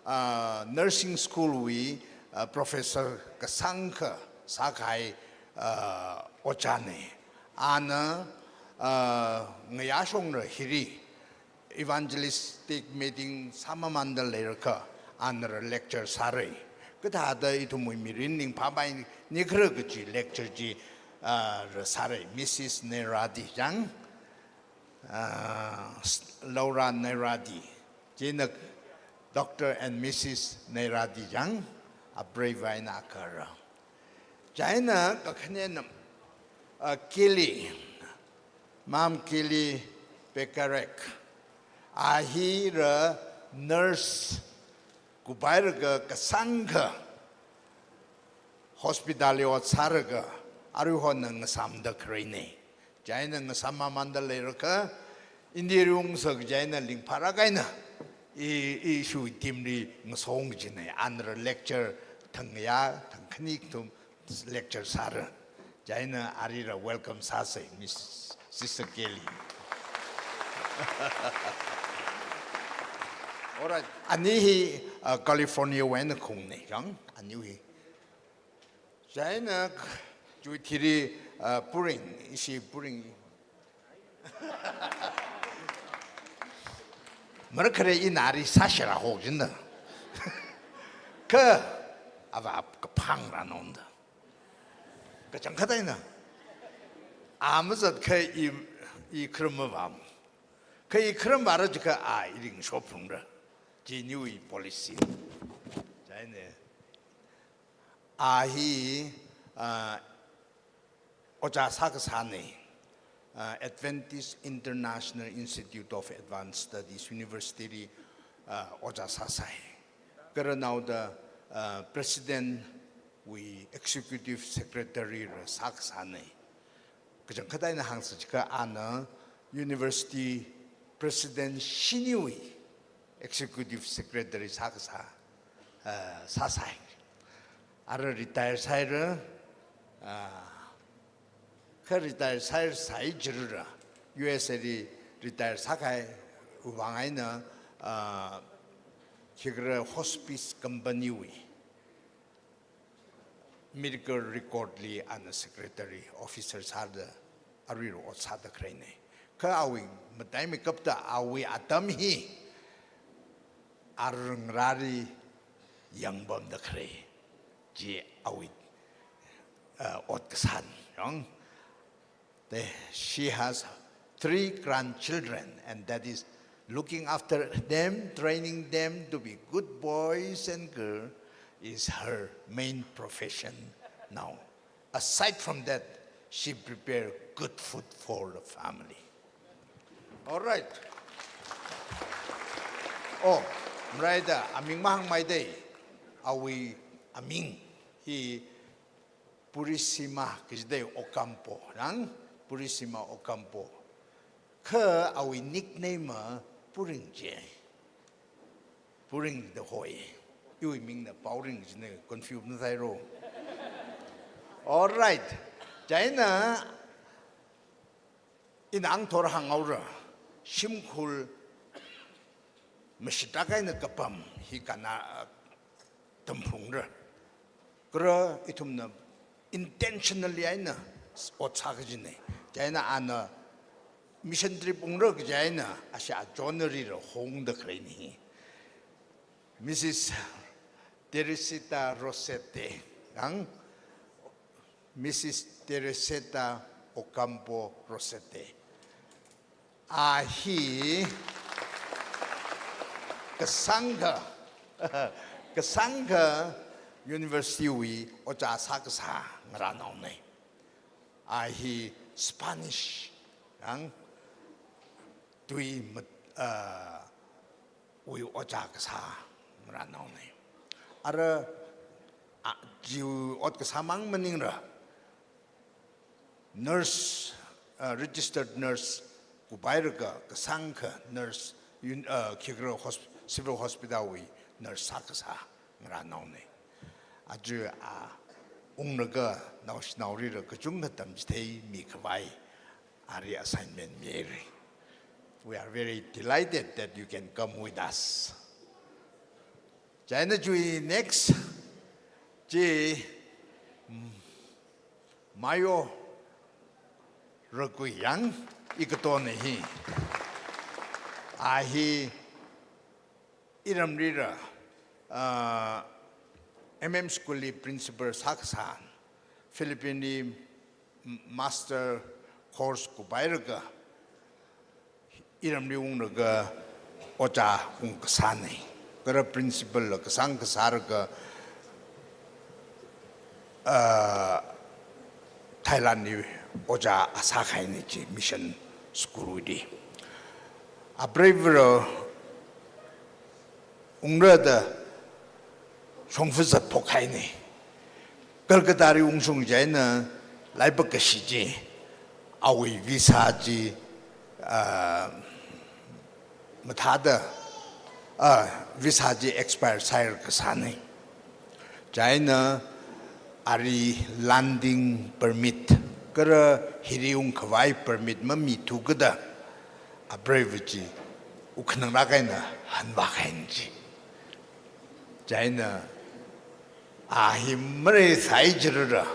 uh, nursing school wui, uh, professor kasāngkha sākahai, uh, ojāna. Ana, uh, ngayā shongra hili evangelistic meeting sāmamānda leilakha, ana lecture sāra. Kathāda ithumwui mirin ningphāmei nikhala kaji lecture chi, uh, rāsāra. Missus Nairadi chang, uh, Laura Nairadi, chieina Doctor and Missus Nairadi chang, apreiva eina kara. Chieina kakhanena, uh, Kelly, Ma'am Kelly Pekarek, a hi ra nurse kupailaga kasāngkha hospital li ot sālaga, aruihon ngasāmda khaleina. Chieina ngasāmmamānda leilakha, India li ungsak chieina ringphālāk eina, i, i shu team li ngasong kajina, ana lecture thangya, thangkhani kathum lecture sāra. Chieina arila welcome sāsa, Miss Sister Kelly. Alright, ani hi, uh, California wui eina khaungna, chang, ani hi. Chieina, chiwui thili, uh, Puring, ishi Puring. Mara khare ina ari sāshira ho jina. Kha, ava kaphang rānonda. Kachangkhat eina. A mazat kha i, i kharam mavāma. Kha i kharam vāra jiakha a iring shophungra. Chi aniwui policy. Chieina. A hi, ah, ojā sākasāna, ah, Adventist International Institute of Advanced Studies University li, ah, ojā sāsai. Kha ranaoda, ah, President wui Executive Secretary la sākasāna. Kachangkhat eina hāngsa jiakha ana University President shiniwui Executive Secretary sākasā, eh, sāsai. Ara retire sāhaira, ah, kha retire sāhaisai jirara, U S A li retire sākahai vang eina, ah, khikhala hospice company wui medical record li ana secretary officer sāda aruirui ot sāda khaleina. Kha awui mataimeikapta awui atam hi arungrāli yangpamda khalei. Chi awui, uh, ot kasāna, yong. They, she has three grandchildren, and that is looking after them, training them to be good boys and girl is her main profession now. Aside from that, she prepare good food for the family. All right. Oh, maraida, aming mahāngmeida, awui aming hi Purisima kajida Ocampo, rang? Purisima Ocampo. Kha awui nickname a Puring je. Puring da hoi. Iwui mingna Paoring jina, confuse masāhaira. All right. Chieina ina angthor hānghaora. Shimkhur mashitak eina kapam hi kana tamphungra. Kha ithumna intentionally eina ot sā kajina. Chieina ana mission trip ungra kaji eina ashi a John rira hongda khaleina hi. Missus Teresita Rosete, ang Missus Teresita Ocampo Rosete. A hi kasāngkha, kasāngkha university wui ojā sākasā ngarānaona. A hi Spanish, ang tui mat-, ah, wui ojā kasā ngarānaona. Ara, a, chiwui ot kasā mang maningla, nurse, uh, registered nurse kuphairaga kasāngkha nurse, un-, uh, khikra hosp-, civil hospital wui nurse sākasā ngarānaona. Aja a unglaga naoshinaolila kachungkha tamchitheimi khavai ari assignment mihaira. We are very delighted that you can come with us. Chieina chiwui next chi, mm, Mayo Rakui yang ikatona hi. A hi iramlila, ah, M M School li principal sākasā, Philippines li m-, master course kuphairaga, iramli unglaga ojā ungkasāna. Kala principal la kasāng kasālaga, ah, Thailand li ojā a sākahaina chi mission school wuili. Apreivara ungra da shongfa zatphokhaina. Calcutta li ungshung chieina laibak kashi chi, awui visa chi, ah, mathāda, ah, visa chi expire sāhaikasāna. Chieina ali landing permit, kala hili ungkhavai permit mamithuakha da, apreiva chi wukkhananglāk eina hanvākahaina chi. Chieina a hi marei sāi jilala,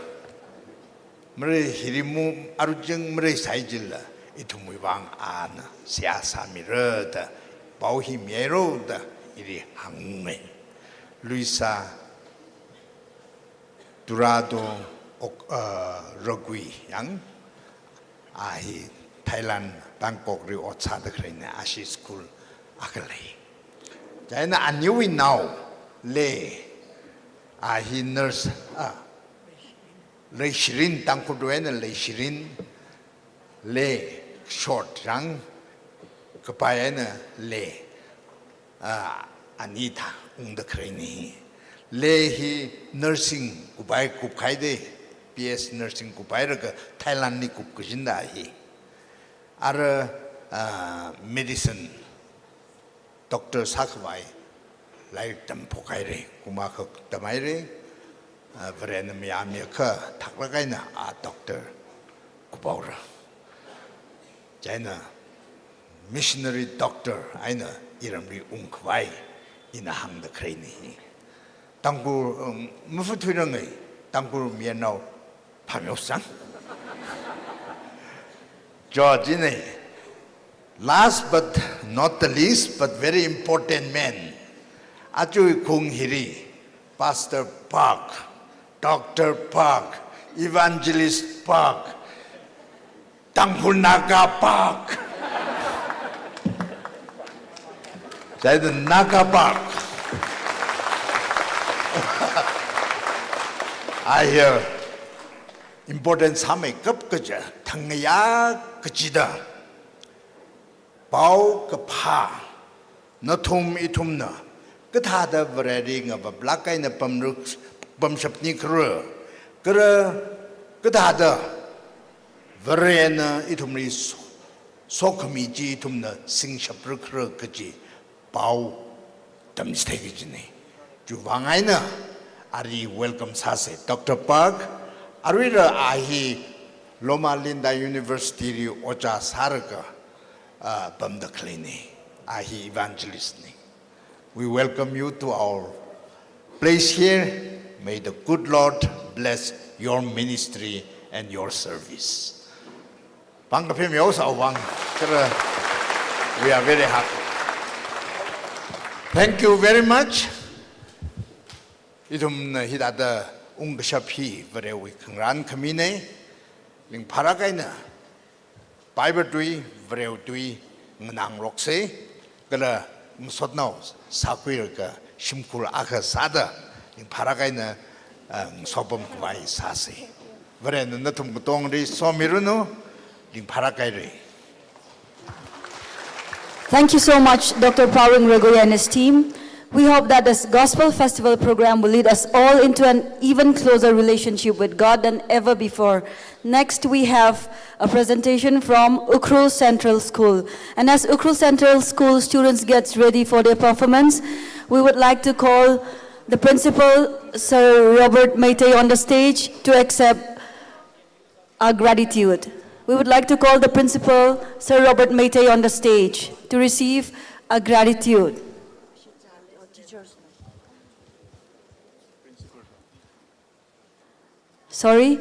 marei hili mu aruching marei sāi jilala, ithumwui vang ana seihā sāmira da, pao hi mihaira da ili hāngngai. Luisa Turado Ok-, uh, Rakui yang, a hi Thailand, Bangkok li ot sāda khaleina, a hi school akha lei. Chieina aniwui nao Le, a hi nurse, ah, Leishirin, Tangkhul eina Leishirin, Le short yang, kapai eina Le, ah, ani thāda ungda khaleina hi. Le hi nursing kuphai kupkahai da, B S nursing kuphailaga Thailand li kupkachinda hi. Ara, ah, medicine, doctor sākhavai lairik tamphokhaira, kum akha tamhaira, ah, Varena mayāmiakha thaklāk eina a doctor kuphaora. Chieina missionary doctor eina iramli ungkhavai ina hāngda khaleina hi. Tangkhul, um, mafuthuirangai, Tangkhul mayarnao phāmeosang. George ne. Last but not the least, but very important man. Aja khaung hili, Pastor Park, Doctor Park, Evangelist Park, Tangkhul Naga Park. Chieina Naga Park. I hear important sāmeikap kaja, thangngayā kachida. Pao kaphā, nathum ithumna kathāda Vareli ngavaplāk eina pamruk, pamshapnikhala, kala kathāda Varena ithumli so-, sokhami chi ithumna singshaprakhala kaji pao tamchithei kajina. Chiwui vang eina ali welcome sāsa. Doctor Park, aruila a hi Loma Linda University li ojā sālaga, ah, pamda khaleina. A hi evangelist na. We welcome you to our place here. May the good Lord bless your ministry and your service. Pāng kaphā mihaosa vang, kala we are very happy. Thank you very much. Ithumna hithāda ungkashap hi Varewui khangarān khamina, ringphālāk eina Bible tui, Varewui tui nganāngaroksa, kala ngasotnao sākhuilaga shimkhur akha sāda, ringphālāk eina, ah, ngasopam khavai sāsa. Varena nathum katongli somiranu, ringphālāk haira. Thank you so much, Doctor Paoring Rakui and his team. We hope that this Gospel Festival program will lead us all into an even closer relationship with God than ever before. Next, we have a presentation from Ukhrul Central School. And as Ukhrul Central School students gets ready for their performance, we would like to call the principal, Sir Robert Meitei, on the stage to accept our gratitude. We would like to call the principal, Sir Robert Meitei, on the stage to receive our gratitude. Sorry,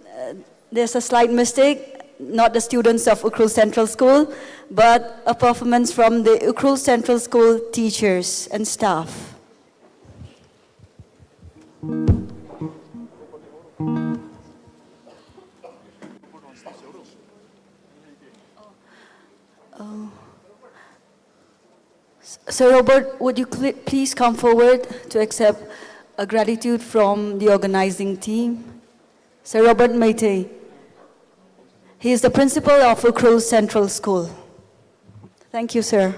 uh, there's a slight mistake. Not the students of Ukhrul Central School, but a performance from the Ukhrul Central School teachers and staff. Uh, S-, Sir Robert, would you cl-, please come forward to accept a gratitude from the organizing team? Sir Robert Meitei. He is the principal of Ukhrul Central School. Thank you, sir.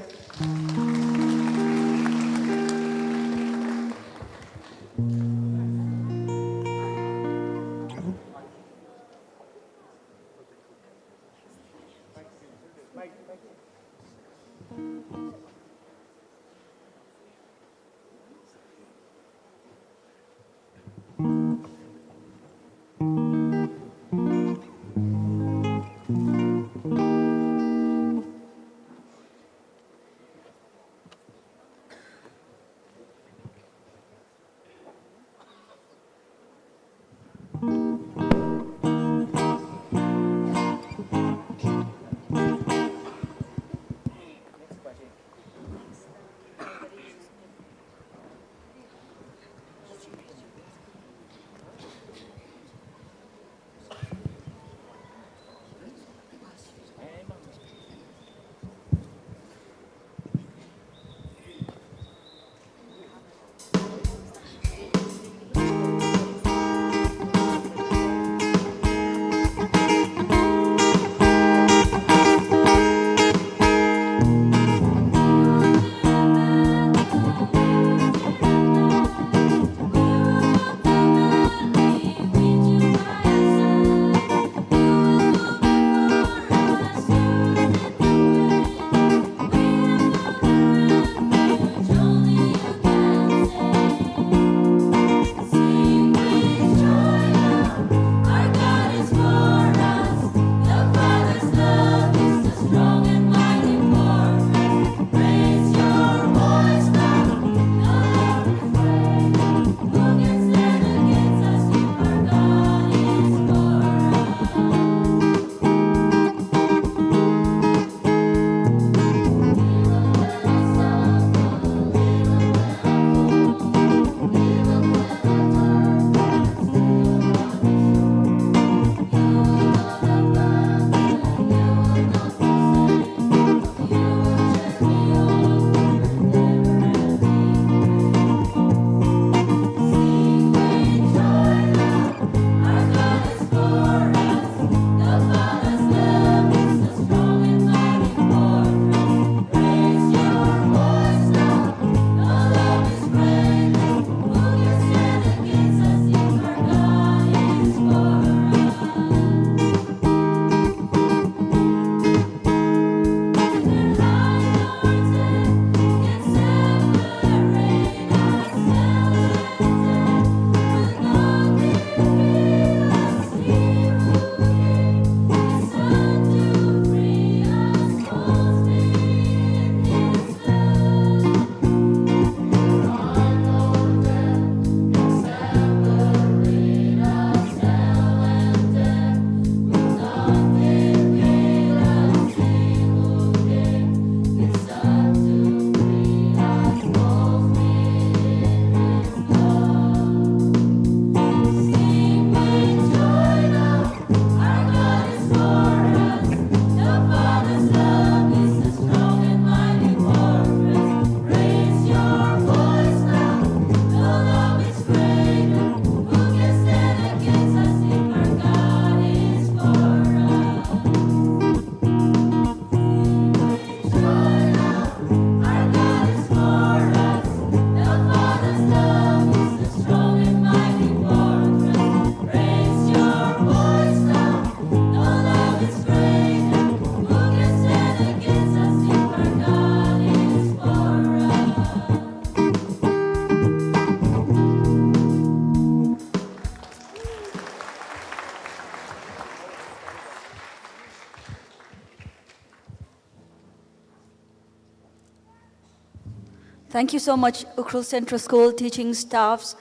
Thank you so much, Ukhrul Central School teaching staffs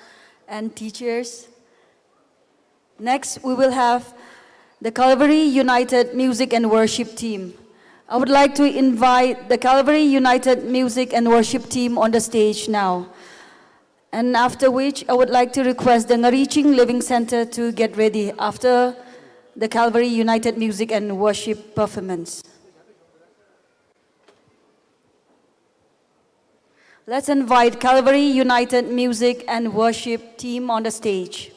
and teachers. Next, we will have the Calvary United Music and Worship Team. I would like to invite the Calvary United Music and Worship Team on the stage now. And after which, I would like to request the Ngariching Living Center to get ready after the Calvary United Music and Worship performance. Let's invite Calvary United Music and Worship Team on the stage.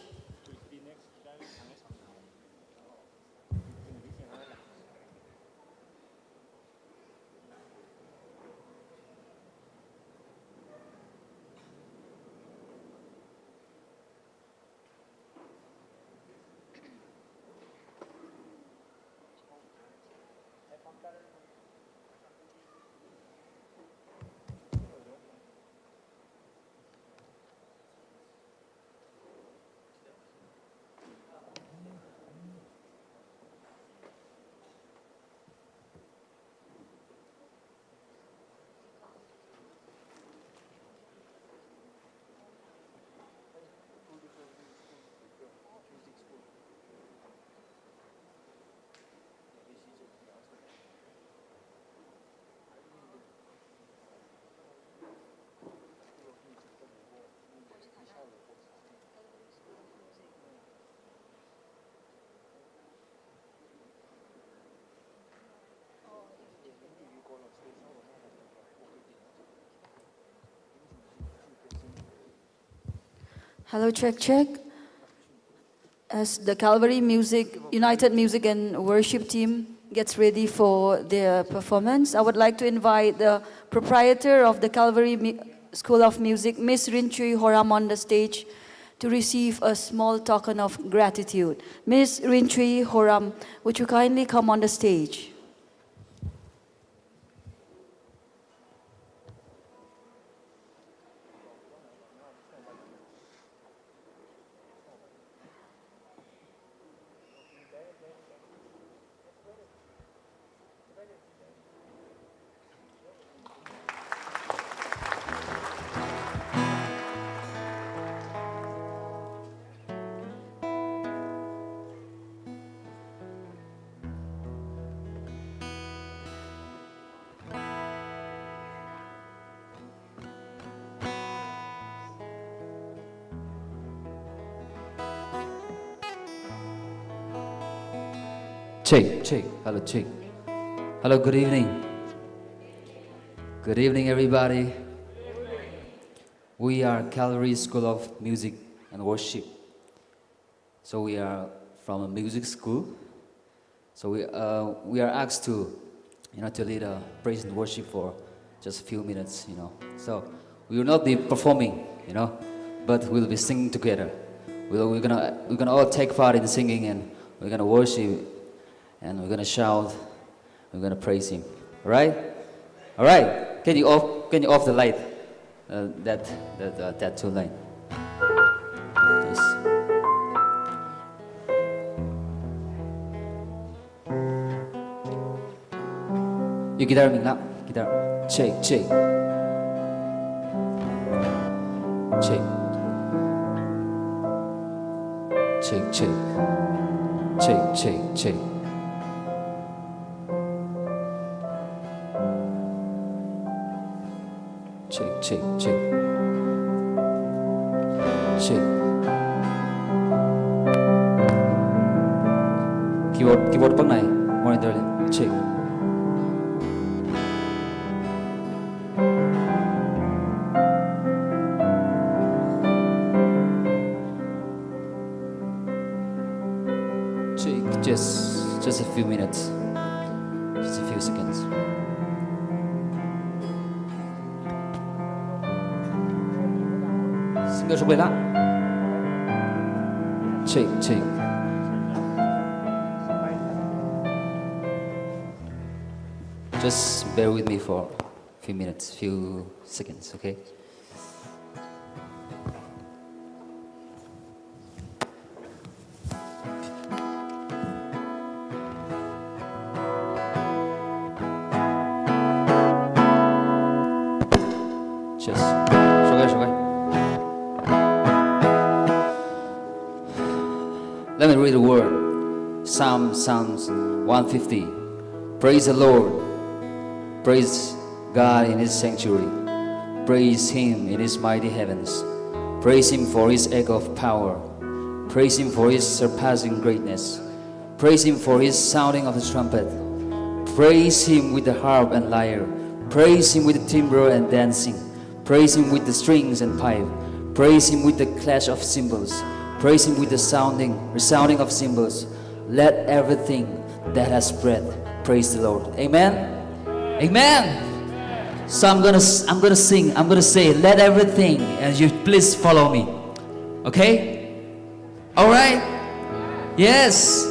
Hello, check, check. As the Calvary Music, United Music and Worship Team gets ready for their performance, I would like to invite the proprietor of the Calvary Mu-, School of Music, Miss Rinchui Horam, on the stage to receive a small token of gratitude. Miss Rinchui Horam, would you kindly come on the stage? Check, check. Hello, check. Hello, good evening. Good evening, everybody. We are Calvary School of Music and Worship. So we are from a music school. So we, uh, we are asked to, you know, to lead a praise and worship for just a few minutes, you know. So we will not be performing, you know, but we'll be singing together. We'll, we're gonna, we're gonna all take part in singing, and we're gonna worship, and we're gonna shout, we're gonna praise Him. All right? All right. Can you off, can you off the light? Uh, that, that, uh, that two line. Yes. You guitar ming la? Guitar. Check, check. Check. Check, check. Check, check, check. Check, check, check. Check. Keyboard, keyboard pāngngai. Monitor li. Check. Check, just, just a few minutes. Just a few seconds. Single shokla? Check, check. Just bear with me for a few minutes, few seconds, okay? Yes. Shogai, shogai. Let me read the word. Psalm, Psalms one fifty. Praise the Lord. Praise God in his sanctuary. Praise him in his mighty heavens. Praise him for his act of power. Praise him for his surpassing greatness. Praise him for his sounding of the trumpet. Praise him with the harp and lyre. Praise him with the timbrel and dancing. Praise him with the strings and pipe. Praise him with the clash of cymbals. Praise him with the sounding, resounding of cymbals. Let everything that has breath praise the Lord. Amen. Amen. So I'm gonna s- I'm gonna sing. I'm gonna say, "Let everything," and you please follow me. Okay? All right. Yes.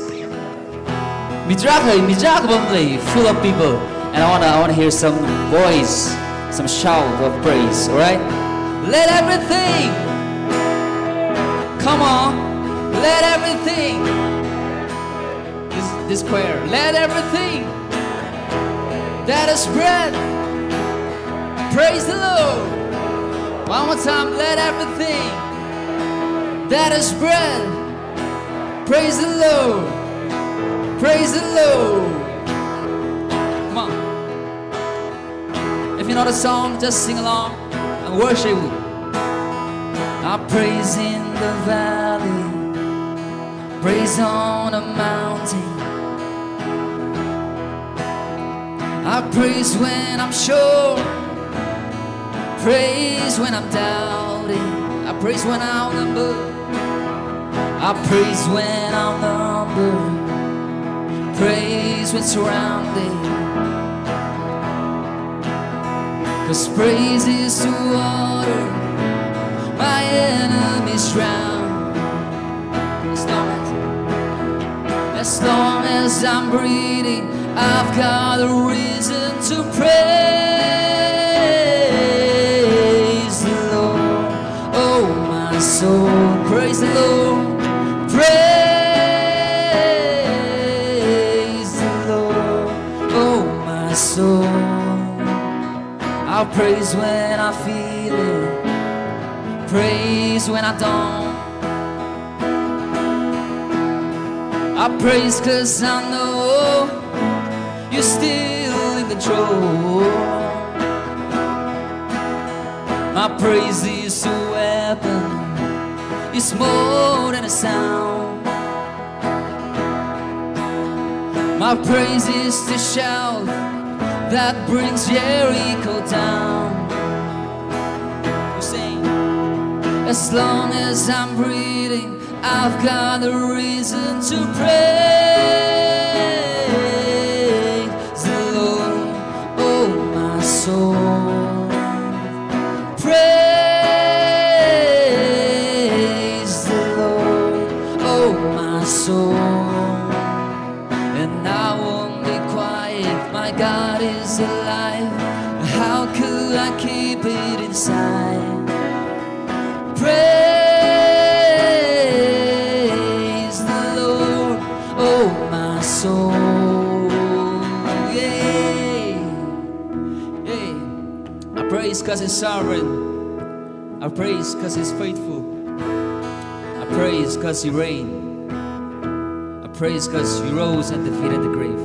Mi tarākha, mi tarākha bamlei, full of people. And I wanna, I wanna hear some voice, some shout of praise. All right. Let everything. Come on. Let everything. This, this choir. Let everything that is breath praise the Lord. One more time. Let everything that is breath praise the Lord. Praise the Lord. Come on. If you know the song, just sing along and worship. I praise in the valley, praise on the mountain. I praise when I'm sure, praise when I'm doubting. I praise when I outnumber. I praise when outnumbered. Praise when surrounded. 'Cause praise is the water my enemies drown. As long as, as long as I'm breathing, I've got a reason to praise the Lord. Oh, my soul, praise the Lord. Praise the Lord. Oh, my soul. I'll praise when I feel it. Praise when I don't. I praise 'cause I know you're still in control. My praise is a weapon. It's more than a sound. My praise is the shout that brings Jericho down. We sing. As long as I'm breathing, I've got a reason to praise the Lord. Oh, my soul, praise the Lord. Oh, my soul, and I won't be quiet. My God is alive. How could I keep it inside? Praise the Lord, oh, my soul. Yeah. Yeah. I praise 'cause he's sovereign. I praise 'cause he's faithful. I praise 'cause he reigned. I praise 'cause he rose and defeated the grave.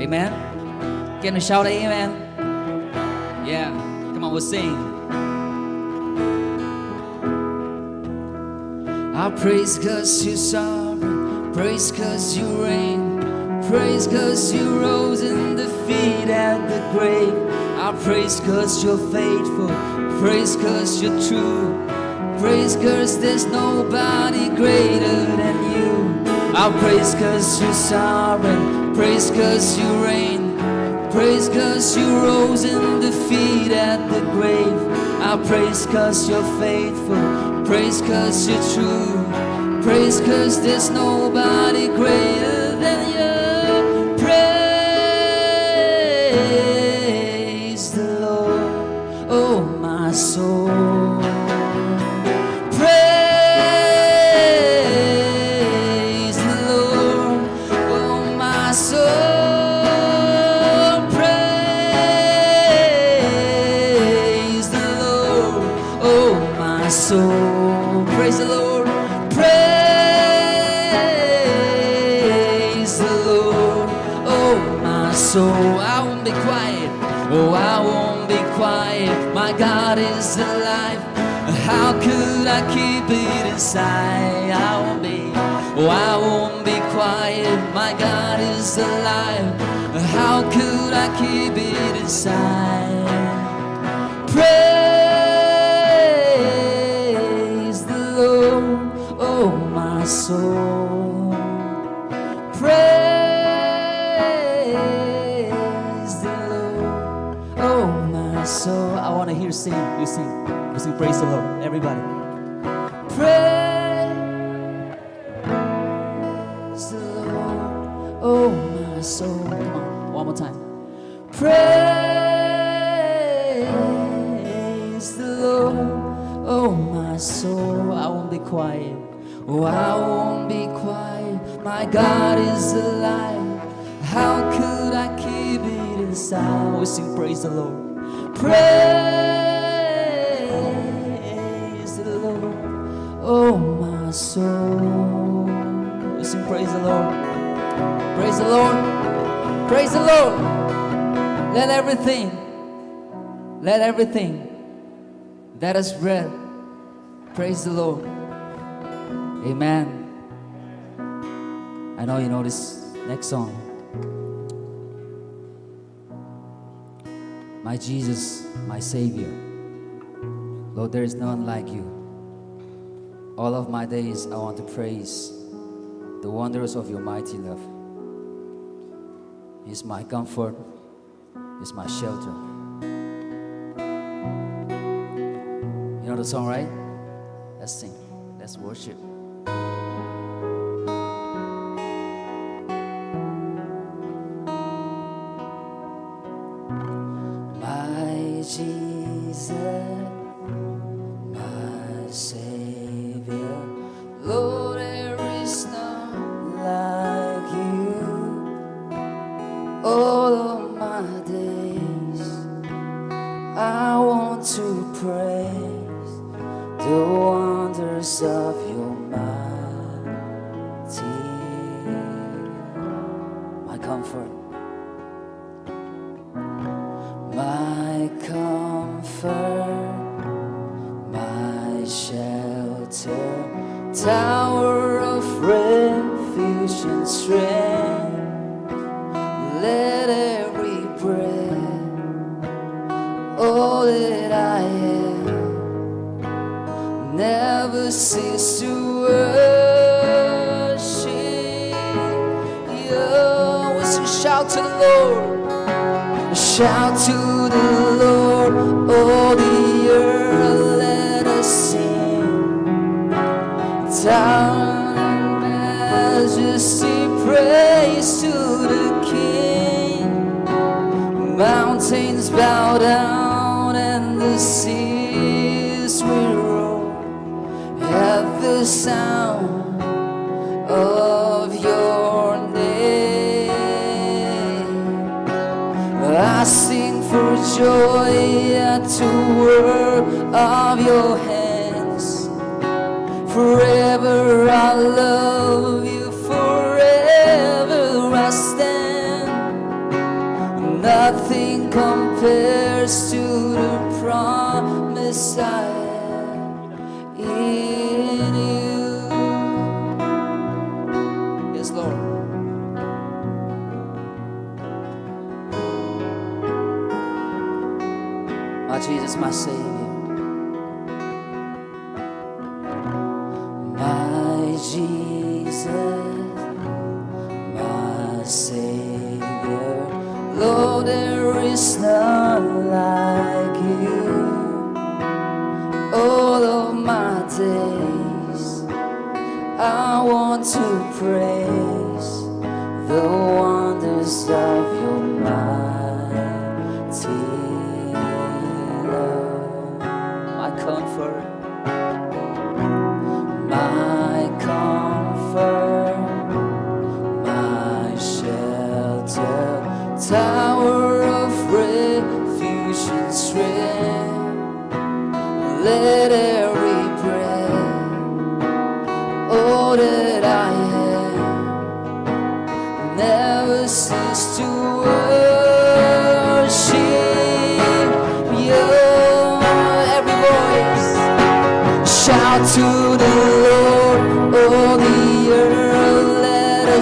Amen. Can we shout amen? Yeah. Come on, we'll sing. I praise 'cause you're sovereign. Praise 'cause you reign. Praise 'cause you rose and defeated the grave. I praise 'cause you're faithful. Praise 'cause you're true. Praise 'cause there's nobody greater than you. I praise 'cause you're sovereign. Praise 'cause you reign. Praise 'cause you rose and defeated the grave. I praise 'cause you're faithful. Praise 'cause you're true. Praise 'cause there's nobody greater than you. Praise the Lord, oh, my soul. Praise the Lord, oh, my soul. Praise the quiet. Oh, I won't be quiet. My God is alive. How could I keep it inside? I won't be, oh, I won't be quiet. My God is alive. How could I keep it inside? Praise the Lord, oh my soul. Praise the Lord, oh my soul. I want to hear sing. You sing. You sing praise the Lord. Everybody. Praise the Lord, oh my soul. Come on, one more time. Praise the Lord, oh my soul. I won't be quiet. Oh, I won't be quiet. My God is alive. How could I keep it inside? We sing praise the Lord. Praise the Lord, oh my soul. We sing praise the Lord. Praise the Lord. Praise the Lord. Let everything, let everything that has breath praise the Lord. Amen. I know you know this next song. My Jesus, my Savior. Lord, there is none like you. All of my days I want to praise the wonders of your mighty love. He's my comfort. He's my shelter. You know the song, right? Let's sing. Let's worship. My Jesus, my Savior, Lord, there is none like you. All of my days, I want to praise the wonders of your mighty, my comfort. My comfort, my shelter, tower of refuge and strength. Let every breath, all that I am, never cease to worship you. We sing, shout to the Lord. Shout to the Lord, all the earth, let us sing. Down in majesty, praise to the King. Mountains bow down and the seas will roar at the sound of your name. I sing for joy at the work of your hands. Forever I love you, forever I stand. Nothing compares to the promise I have in you. Yes, Lord. My Jesus, my Savior. My Jesus, my Savior, Lord, there is none like you. All of my days, I want to praise the wonders of your mighty love. My comfort, my comfort, my shelter, tower of refuge and strength. Let every breath, all that I am, never cease to worship.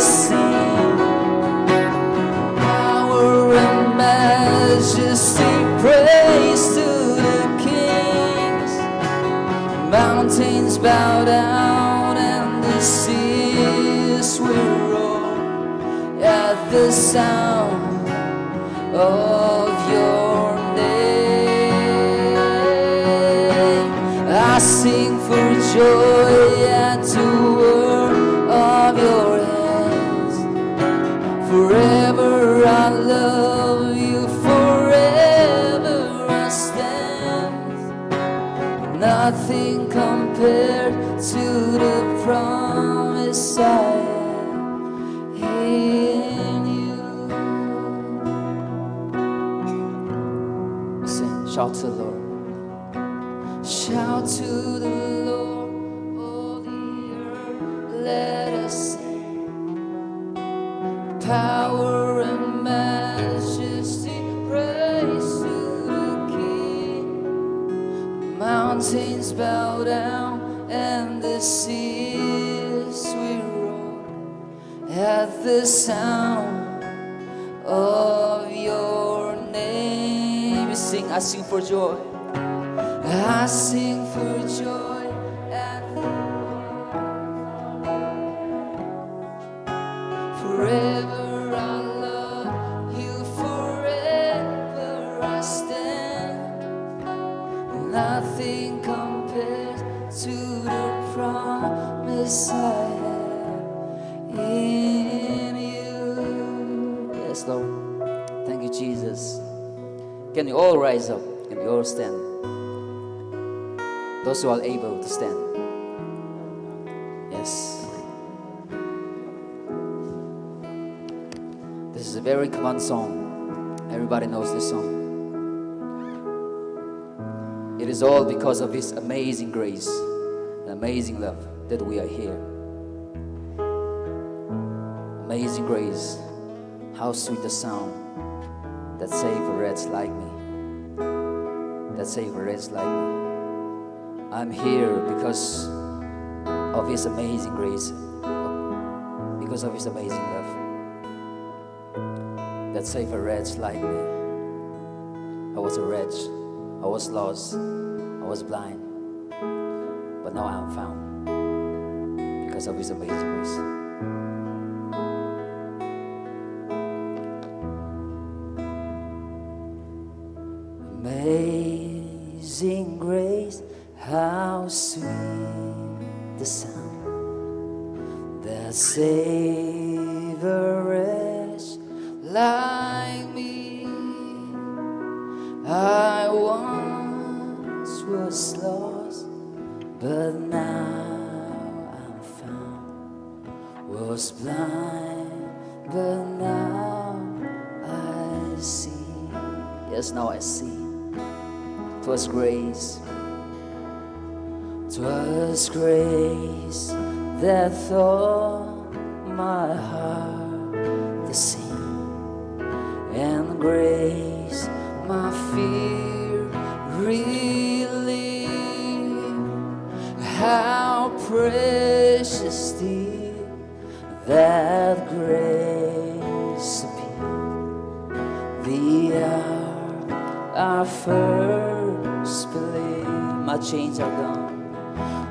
Sing power and majesty, praise to the kings. Mountains bow down and the seas will roar at the sound of your name. I sing for joy at the work of your hands. Forever I love you, forever I stand. Nothing compared to the promise I have in you. Sing, shout to the Lord. Shout to the Lord, all the earth, let us sing. Power and majesty, praise to the King. Mountains bow down and the seas will roar at the sound of your name. We sing, I sing for joy. I sing for joy at the Forever I love you, forever I stand. Nothing compares to the promise I have in you. Yes, Lord. Thank you, Jesus. Can you all rise up? Can you all stand? Those who are able to stand. Yes. This is a very common song. Everybody knows this song. It is all because of His amazing grace and amazing love that we are here. Amazing grace, how sweet the sound that saved a wretch like me. That saved a wretch like me. I'm here because of His amazing grace, because of His amazing love that saved a wretch like me. I was a wretch. I was lost. I was blind. But now I am found because of His amazing grace. Amazing grace, how sweet the sound that saved a wretch like me. I once was lost, but now I'm found. Was blind, but now I see. Yes, now I see. 'Twas grace. 'Twas grace that taught my heart to sing, and grace my fear relieved. How precious did that grace appear, the hour I first believed. My chains are gone.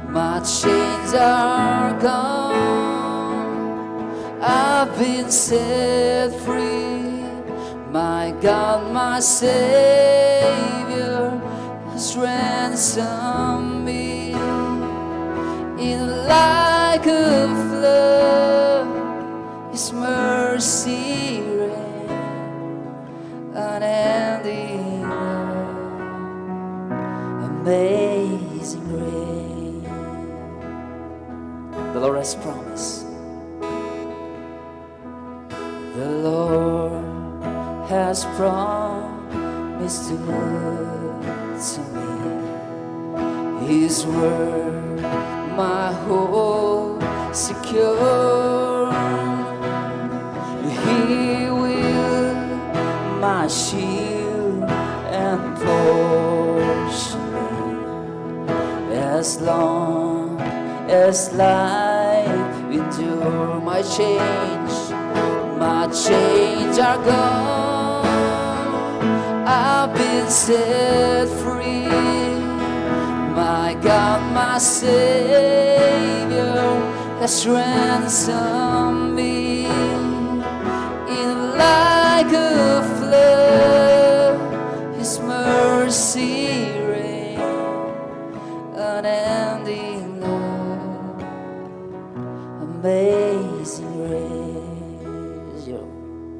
My chains are gone. I've been set free. My God, my Savior has ransomed me. In like a flood, His mercy ran, unending love, amazing grace. The Lord has promised. The Lord has promised to, to me. His word, my hope secure. He will my shield and portion, as long as life Endure my chains, my chains are gone. I've been set free. My God, my Savior has ransomed me. In like a flood, His mercy reigns, unending love. Amazing grace. Yo,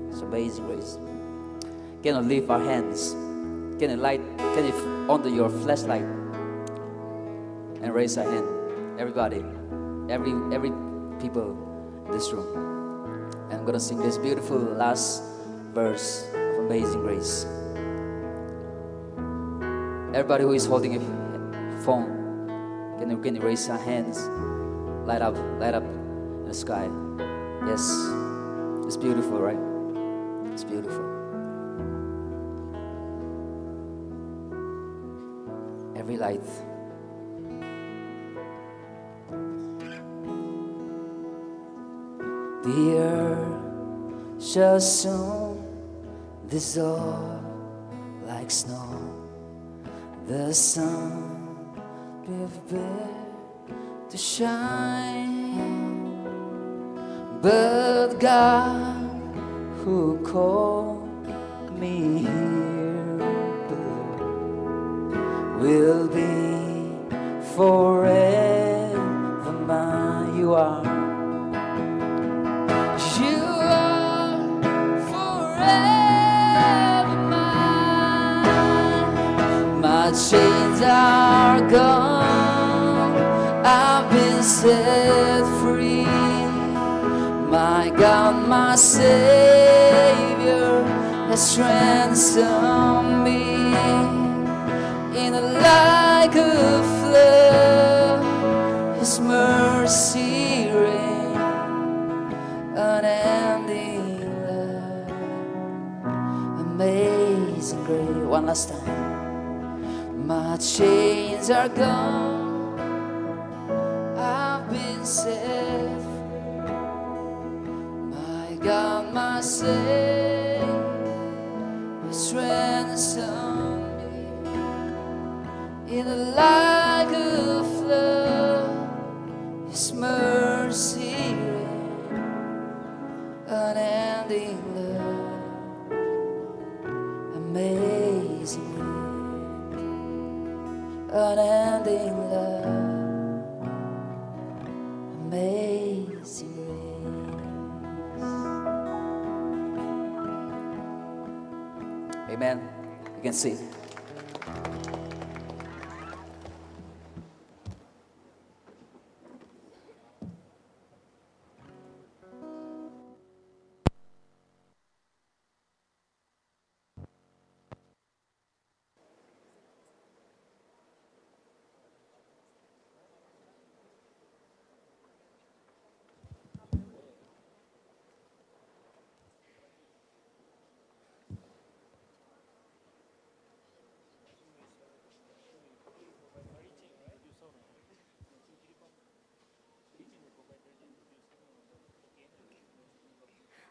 it's amazing grace. Can you lift our hands? Can you light, can you f-, on the, your flashlight and raise our hand? Everybody, every, every people in this room. And I'm gonna sing this beautiful last verse of Amazing Grace. Everybody who is holding a phone, can you, can you raise your hands? Light up, light up in the sky. Yes. It's beautiful, right? It's beautiful. Every light. The earth shall soon dissolve like snow. The sun will bear to shine. But God, who called me here below, will be forever mine. You are. You are forever mine. My chains are gone. I've been set free. My God, my Savior has ransomed me. In like a flood, His mercy reigns, unending love, amazing grace. One last time. My chains are gone. I've been set free. My God, my Savior has ransomed me. In the like a flood, His mercy reigns, unending love, amazing grace, unending love, amazing grace. Amen. You can sit.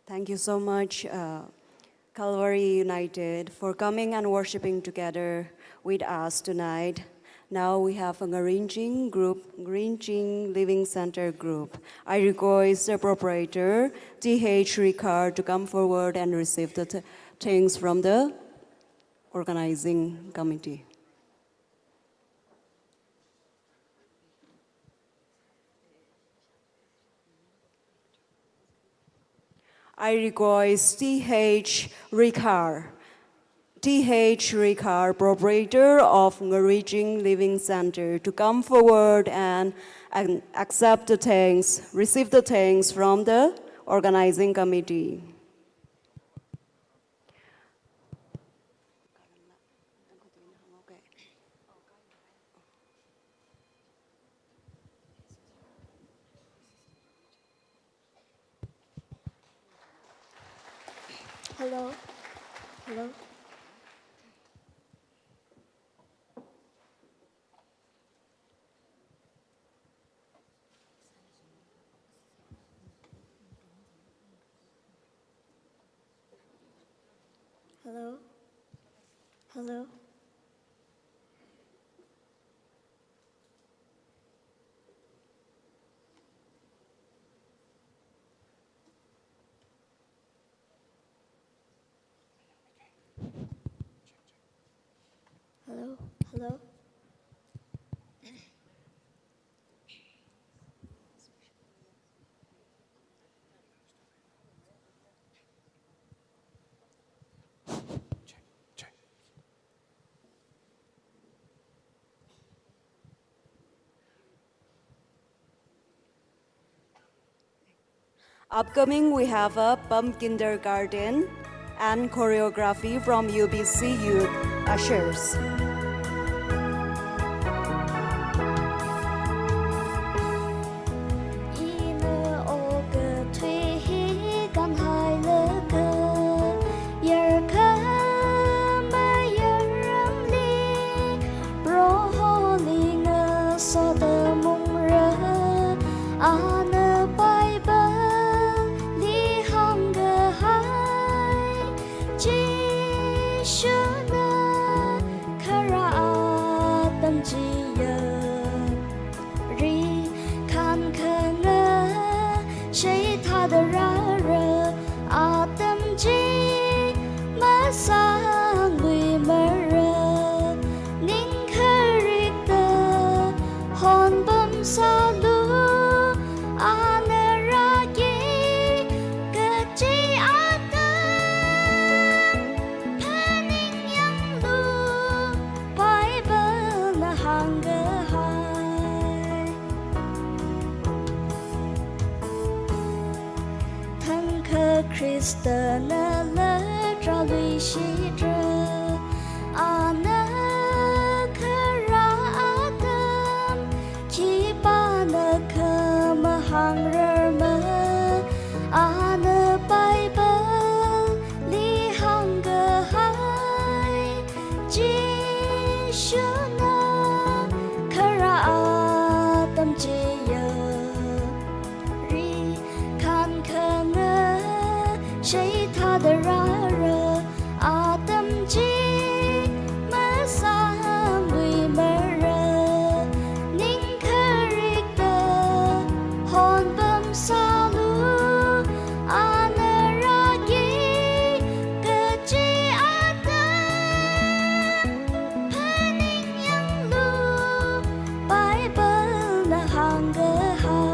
Thank you so much, uh, Calvary United, for coming and worshiping together with us tonight. Now we have a Ngarinching group, Ngarinching Living Center group. I request the proprietor, T H Rikar, to come forward and receive the th-, things from the organizing committee. I request T H Rikar, T H Rikar, proprietor of Ngarinching Living Center, to come forward and, and accept the thanks, receive the thanks from the organizing committee. Hello. Hello. Hello? Hello? Hello? Hello? Upcoming, we have a pam kindergarten and choreography from U B C Youth Ushers. Ina okathui hi kanhailaga, yarkha mayarramli, Proholi ngasoda mungra, ana Bible li hāngkahai, Jishuna khara atam chiya, ri khankhanga shei thāda rāra, atam chi masāngluimara, ning kharikta honpam sālu, ana rāki kachi atam phaningyanglu, Bible na hāngkahai. Thangkha Khristana latrāluishitra, ana khara atam khipānakha mahāngrarma, ana Bible li hāngkahai, Jishuna khara atam chiya, ri khankhanga shei thāda rāra, atam chi masāngluimara, ning kharikta honpam sālu, ana rāki kachi atam phaningyanglu, Bible na hāngkahai.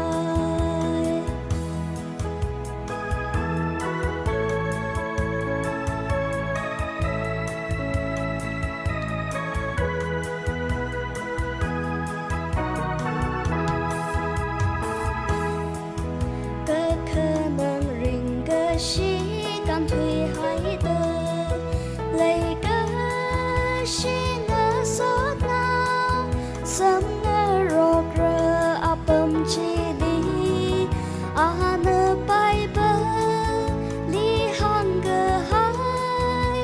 Kakhanang ringkashi kānthuihaida, leikashi ngasotnao samngarokra apam chili, ana Bible li hāngkahai,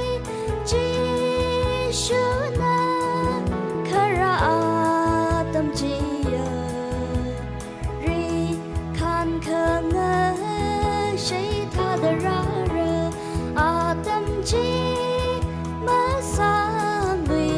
Jishuna khara atam chiya, ri khankhanga shei thāda rāra, atam chi masānglui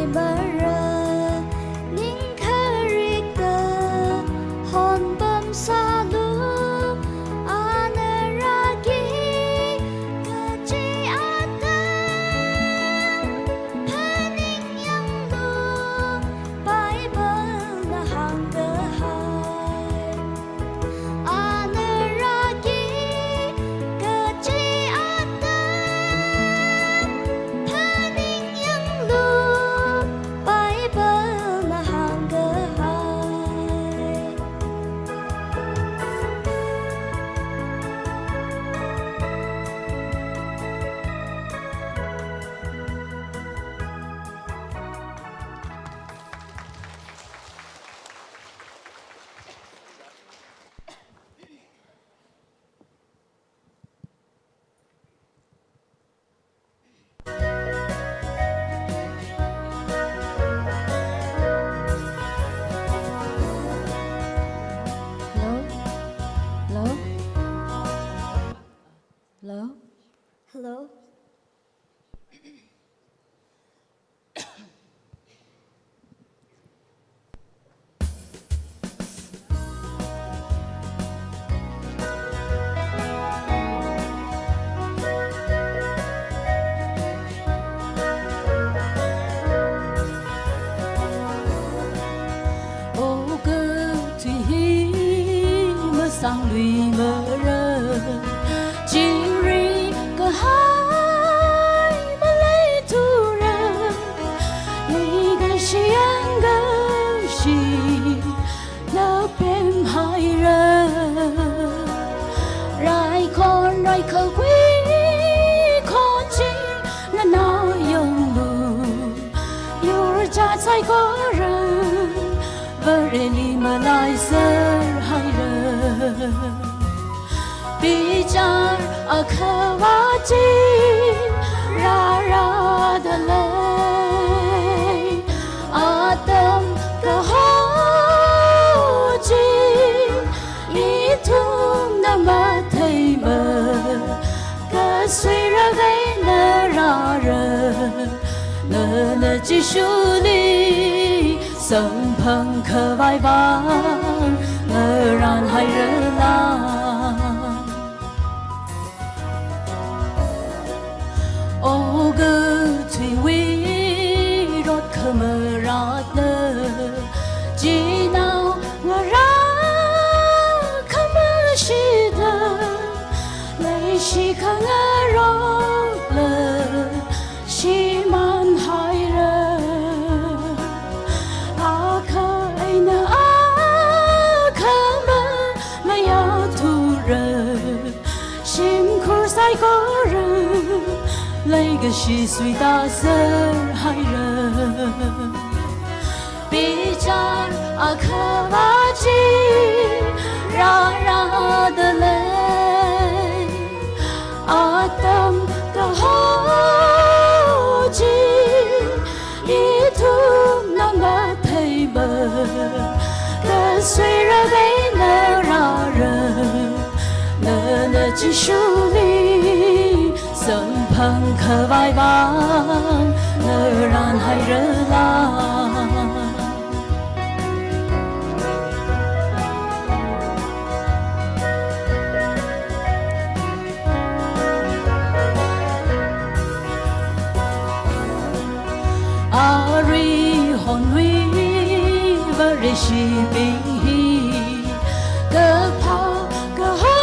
Kaikhawui khonching nganāyanglu, yurchāt saikora Vareli malaiser haira. Bichar akhava chi rārada lei, atam kaho chi ithumna matheima, kasui rākhaina rāra, nana Jishuli samphang khavai vang ngarān hairala. O kathuiwui rot khamaratna, chinaongarā khamashida, leishi khangarola shimān haira. Akha eina akha ma-, mayathura, shimkhur saikora leikashi suitāser haira. Bichar akhava chi rārada lei, atam kaho chi ithumna matheima, kasui rākhaina rāra, nana Jishuli samphang khavai vang ngarān hairala. Aruihonwui Vareshibing hi kaphā kaho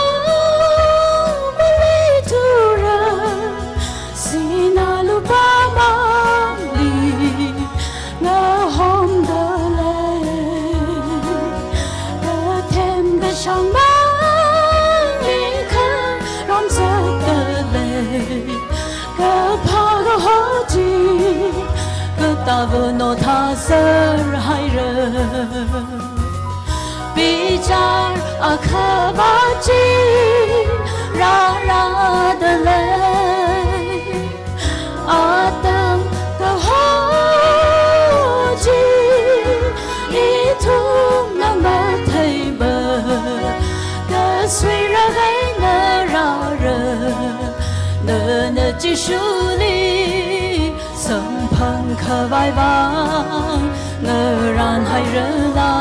maleithura, sinā lupā mangli ngahomda lei, kathem kashāng mangli kharam zatda lei, kaphā kaho chi katāva nothāser haira. Bichar akhava chi rārada lei, atam kaho chi ithumna matheima, kasui rākhaina rāra, nana Jishuli samphang khavai vang ngarān hairala.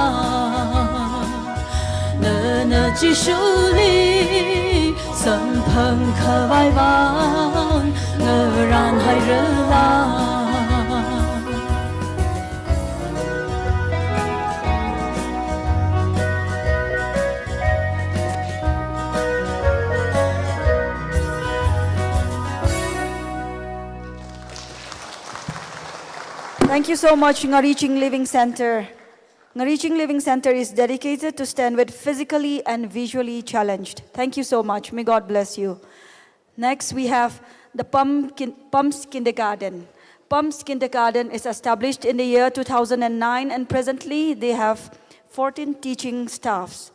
Nana Jishuli samphang khavai vang ngarān hairala. Thank you so much, Ngariching Living Center. Ngariching Living Center is dedicated to stand with physically and visually challenged. Thank you so much. May God bless you. Next, we have the Pump Kin-, Pumps Kindergarten. Pumps Kindergarten is established in the year two thousand nine, and presently they have fourteen teaching staffs.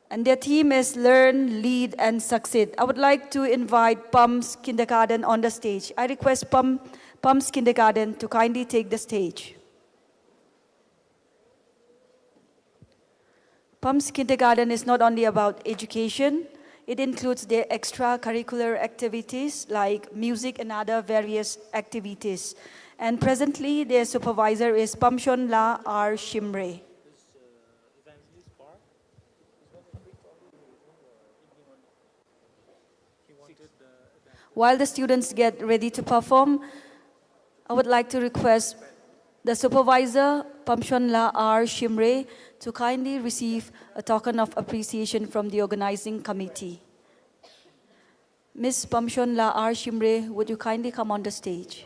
And their theme is Learn, Lead, and Succeed. I would like to invite Pumps Kindergarten on the stage. I request Pump-, Pumps Kindergarten to kindly take the stage. Pumps Kindergarten is not only about education, it includes their extracurricular activities like music and other various activities. And presently, their supervisor is Pamshonla R Shimray. While the students get ready to perform, I would like to request the supervisor, Pamshonla R Shimray, to kindly receive a token of appreciation from the organizing committee. Miss Pamshonla R Shimray, would you kindly come on the stage?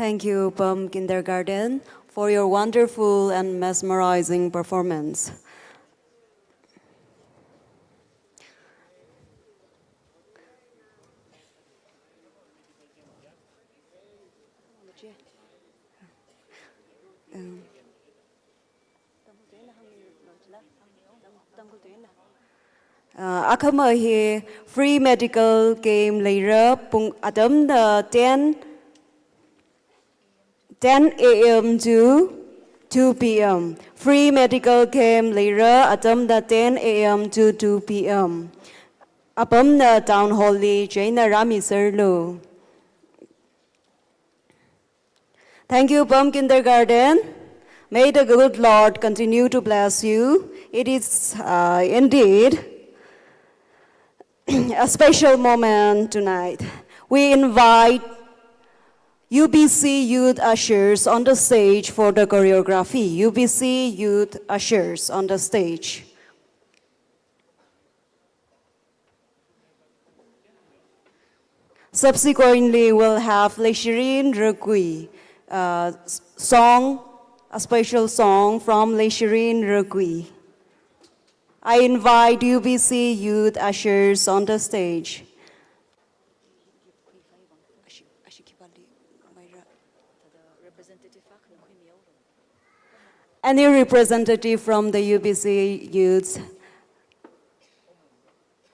Thank you, Pam Kindergarten, for your wonderful and mesmerizing performance. Um, Uh, akhama hi free medical camp leira pung atamna ten, ten A M to two P M. Free medical camp leira atamna ten A M to two P M. Apamna Town Hall li chieina rāmiserlu. Thank you, Pam Kindergarten. May the good Lord continue to bless you. It is, uh, indeed a special moment tonight. We invite U B C youth ushers on the stage for the choreography. U B C youth ushers on the stage. Subsequently, we'll have Leishirin Rakui, uh, s-, song, a special song from Leishirin Rakui. I invite U B C youth ushers on the stage. Any representative from the U B C youths?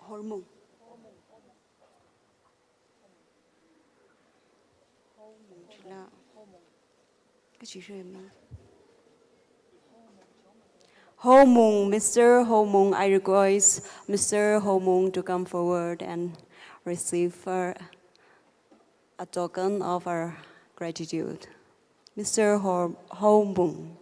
Hormung. Hormung, Mister Hormung, I request Mister Hormung to come forward and receive, uh, a token of our gratitude. Mister Hor-, Hormung.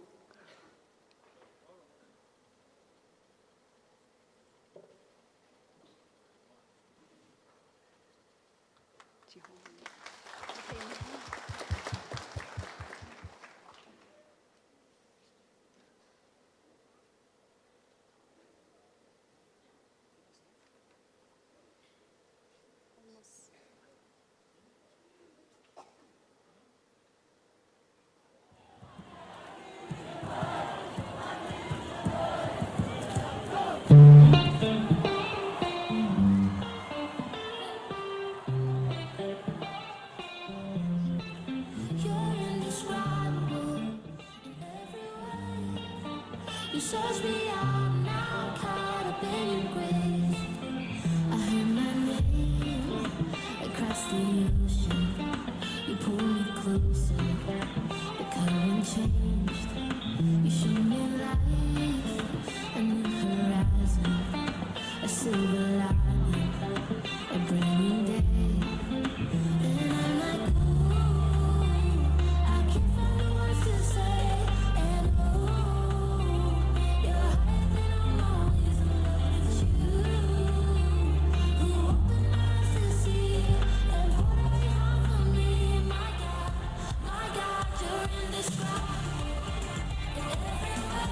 You're indescribable in every way. You search me out now, caught up in your grace. I heard my name across the ocean. You pull me closer. The current changed. You show me life, a new horizon, a silver lining, a brand new day. And I'm like, ooh, I can't find the words to say. And ooh, you're higher than all my ways, and Lord, it's you who opened my eyes to see. And what a way home for me, my God. My God, you're indescribable in every way.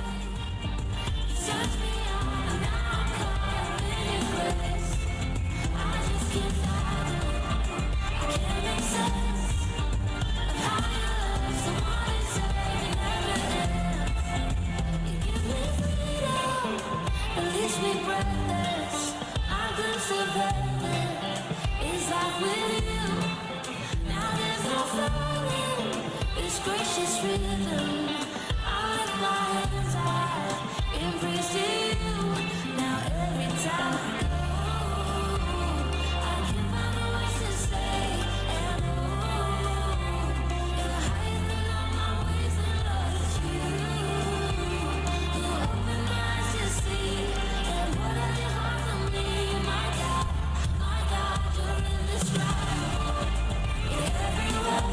You search me out, and now I'm caught up in your grace. I just can't fathom, I can't make sense of how you love someone who said you never end. You give me freedom, release me breathless. My glimpse of heaven is life with you. Now there's no finding this gracious rhythm. I lift my hands high in praise to you. Now every time I go, I can't find the words to say. And oh, you're higher than all my ways, and Lord, it's you who opened my eyes to see. And what a way home for me, my God. My God, you're indescribable in every way.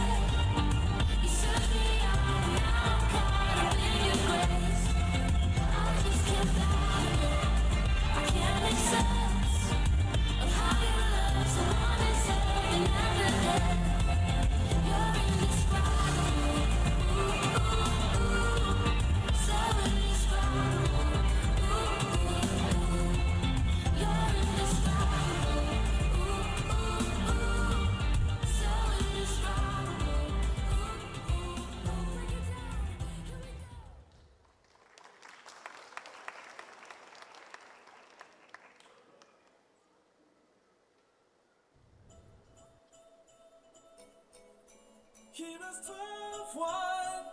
You search me out, now I'm caught up in your grace. Heroes twelve one.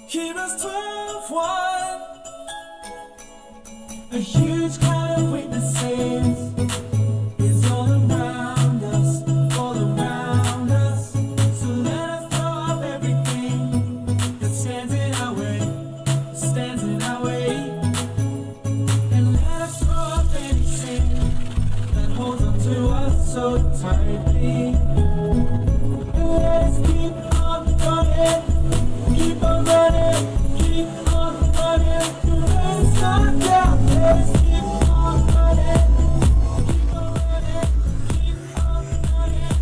Heroes twelve one. A huge crowd of witnesses is all around us, all around us. So let us throw up everything that stands in our way, stands in our way. And let us throw up anything that holds on to us so tightly. Let us keep on running, keep on running, keep on running. Let us not down, let us keep on running, keep on running, keep on running.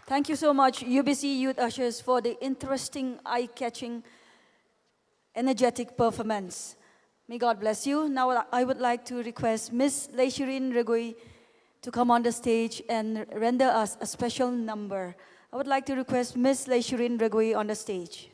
Thank you so much, U B C Youth Ushers, for the interesting, eye-catching, energetic performance. May God bless you. Now I would like to request Miss Leishirin Regui to come on the stage and render us a special number. I would like to request Miss Leishirin Regui on the stage.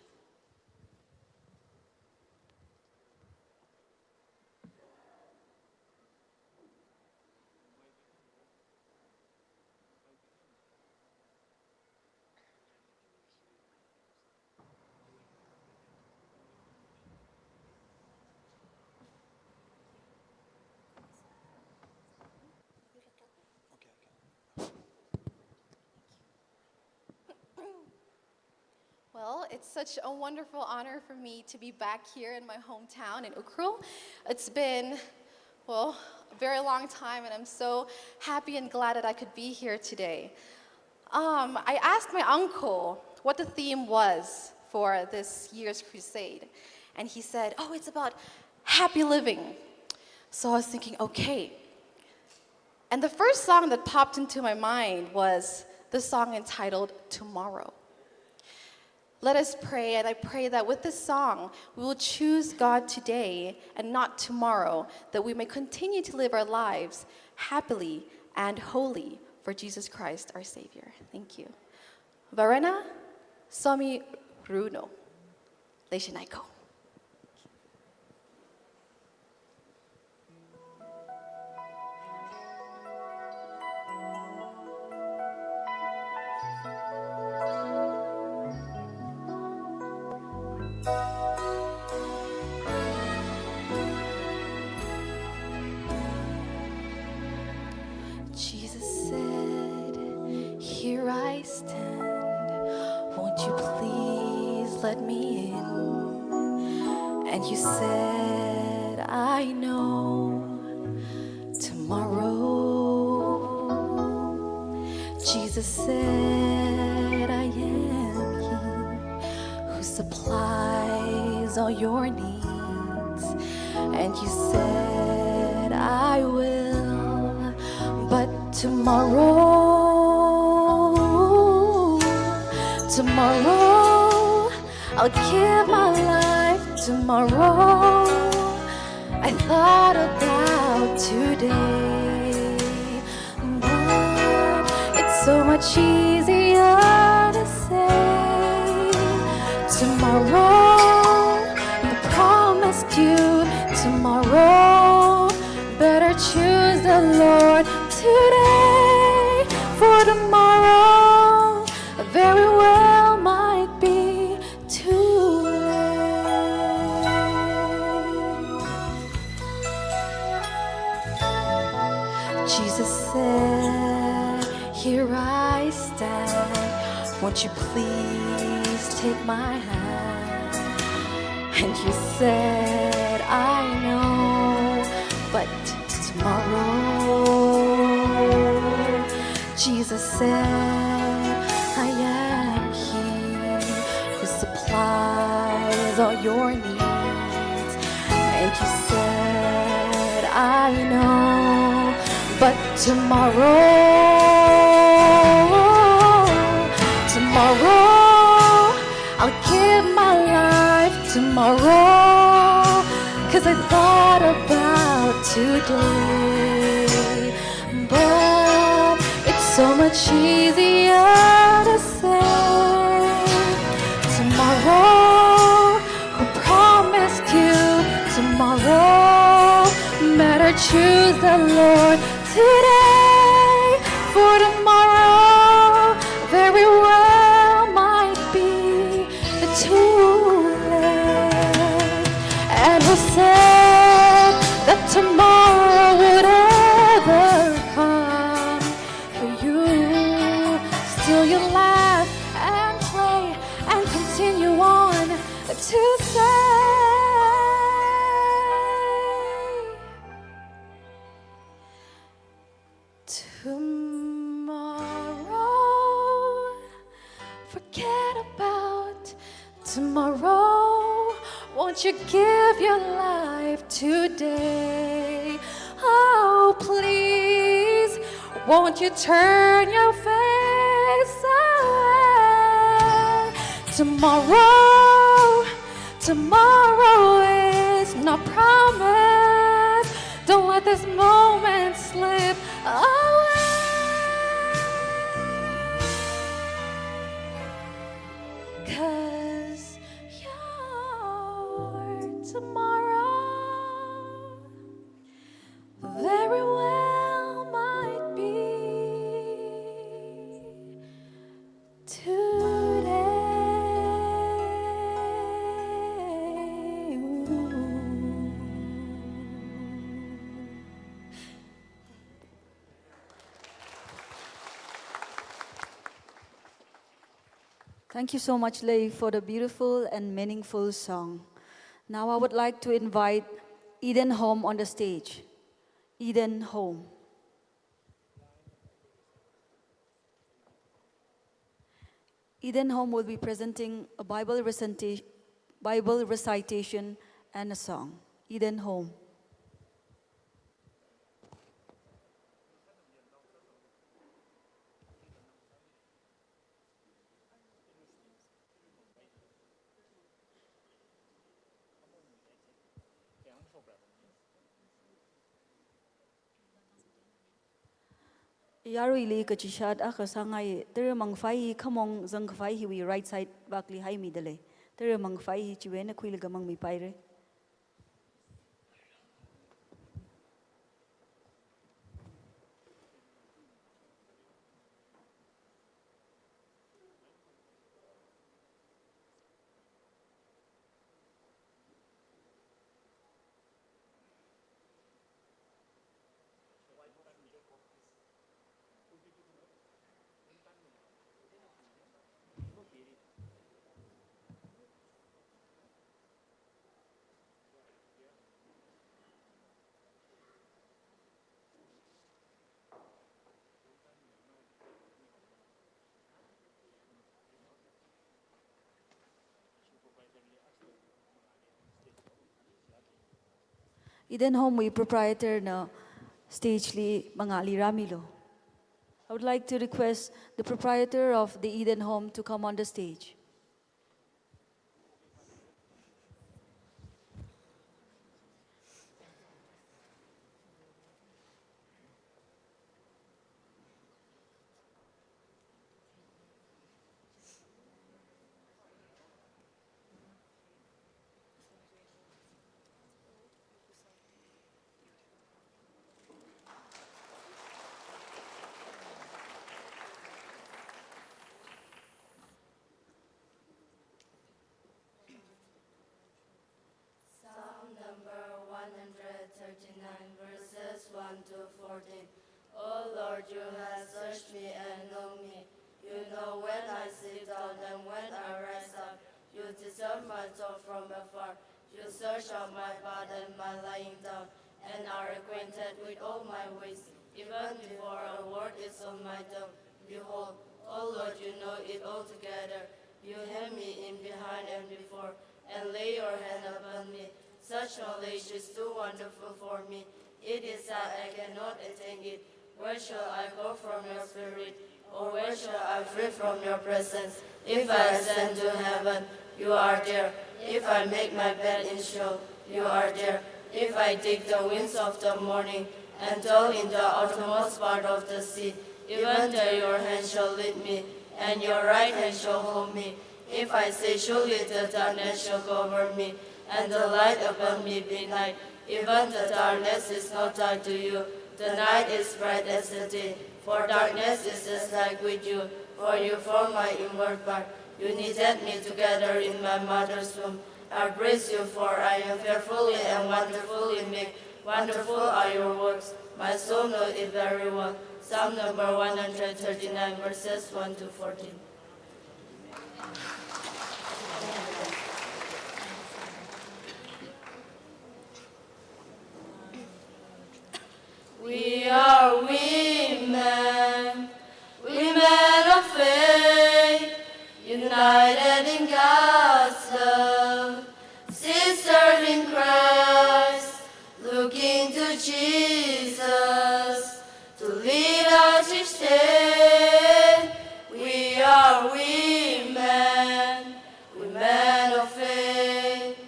Well, it's such a wonderful honor for me to be back here in my hometown in Ukhrul. It's been, well, a very long time, and I'm so happy and glad that I could be here today. Um, I asked my uncle what the theme was for this year's crusade, and he said, "Oh, it's about happy living." So I was thinking, "Okay." And the first song that popped into my mind was the song entitled Tomorrow. Let us pray, and I pray that with this song, we will choose God today and not tomorrow, that we may continue to live our lives happily and holy for Jesus Christ, our Savior. Thank you. Varena Somi Runo. Leishinai ko. Jesus said, "Here I stand. Won't you please let me in?" And you said, "I know tomorrow." Jesus said, "I am He who supplies all your needs." And you said, "I will." But tomorrow, tomorrow, I'll give my life tomorrow. I thought about today, but it's so much easier to say tomorrow. I promised you tomorrow. Better choose the Lord. "Won't you please take my hand?" And you said, "I know, but tomorrow." Jesus said, "I am he who supplies all your needs." And you said, "I know, but tomorrow, tomorrow, I'll give my life tomorrow, 'cause I thought about today." But it's so much easier to say tomorrow. Who promised you tomorrow? Better choose the Lord today, for tomorrow very well might be too late. And who said that tomorrow would ever come for you? Still you laugh and play and continue on to say, tomorrow, forget about tomorrow. Won't you give your life today? Oh, please, won't you turn your face away? Tomorrow, tomorrow is not promised. Don't let this moment slip away. 'Cause your tomorrow very well might be today. Thank you so much, Lei, for the beautiful and meaningful song. Now I would like to invite Eden Home on the stage. Eden Home. Eden Home will be presenting a Bible recita-, Bible recitation and a song. Eden Home. Yaruili kachishat akha sāngai, tara mangfai hi khamong zangkhavai hiwui right side vakli haimida lei. Tara mangfai hi chiwui eina khuilaga mangmipaira. Eden Home wui proprietor na stage li mangāli rāmilu. I would like to request the proprietor of the Eden Home to come on the stage. Psalm number one hundred thirty-nine, verses one to fourteen. O Lord, you have searched me and known me. You know When I sit down and when I rise up, you discern my thought from afar. You search out my path and my lying down, and are acquainted with all my ways. Even before a word is on my tongue, behold, O Lord, you know it altogether. You hem me in behind and before, and lay your hand upon me. Such knowledge is too wonderful for me. It is that I cannot attain it. Where shall I go from your spirit? Or where shall I flee from your presence? If I ascend to heaven, you are there. If I make my bed in Sheol, you are there. If I take the wings of the morning and dwell in the uttermost part of the sea, even there your hand shall lead me, and your right hand shall hold me. If I say, surely the darkness shall cover me, and the light upon me be night, even the darkness is not dark to you. The night is bright as the day, for darkness is at night with you. For you formed my inward part. You knitted me together in my mother's womb. I praise you, for I am fearfully and wonderfully made. Wonderful are your works. My soul knows it very well. Psalm number one hundred thirty-nine, verses one to fourteen. We are women, women of faith, united in God's love, sisters in Christ, looking to Jesus to lead us each day. We are women, women of faith.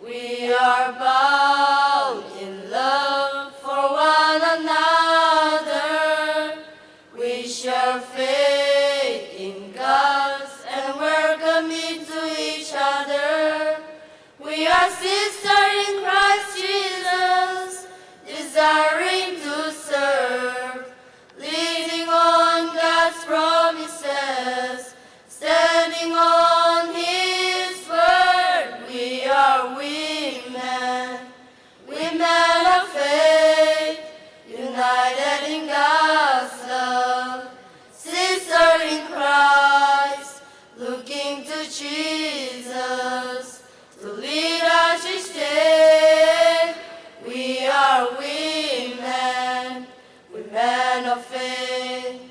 We are bound in love for one another. We share faith in God and welcome it to each other. We are sisters in Christ Jesus, desiring to serve, leaning on God's promises, standing on His word. We are women, women of faith, united in God's love, sisters in Christ, looking to Jesus to lead us each day. We are women, women of faith.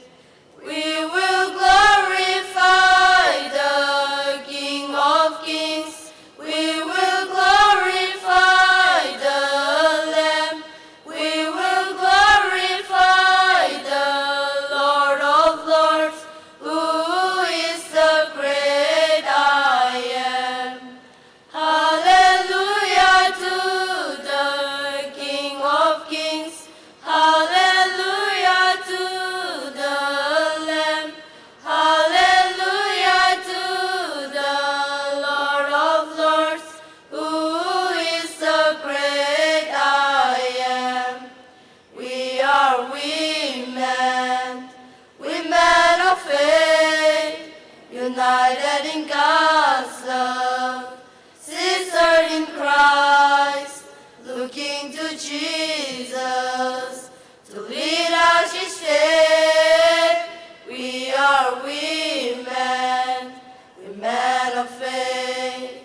We will glorify the King of Kings. We will glorify the Lamb. We will glorify the Lord of Lords, who is the great I am. Hallelujah to the King of Kings. Hallelujah to the Lamb. Hallelujah to the Lord of Lords, who is the great I am. We are women, women of faith, united in God's love, sisters in Christ, looking to Jesus to lead us each day. We are women, women of faith.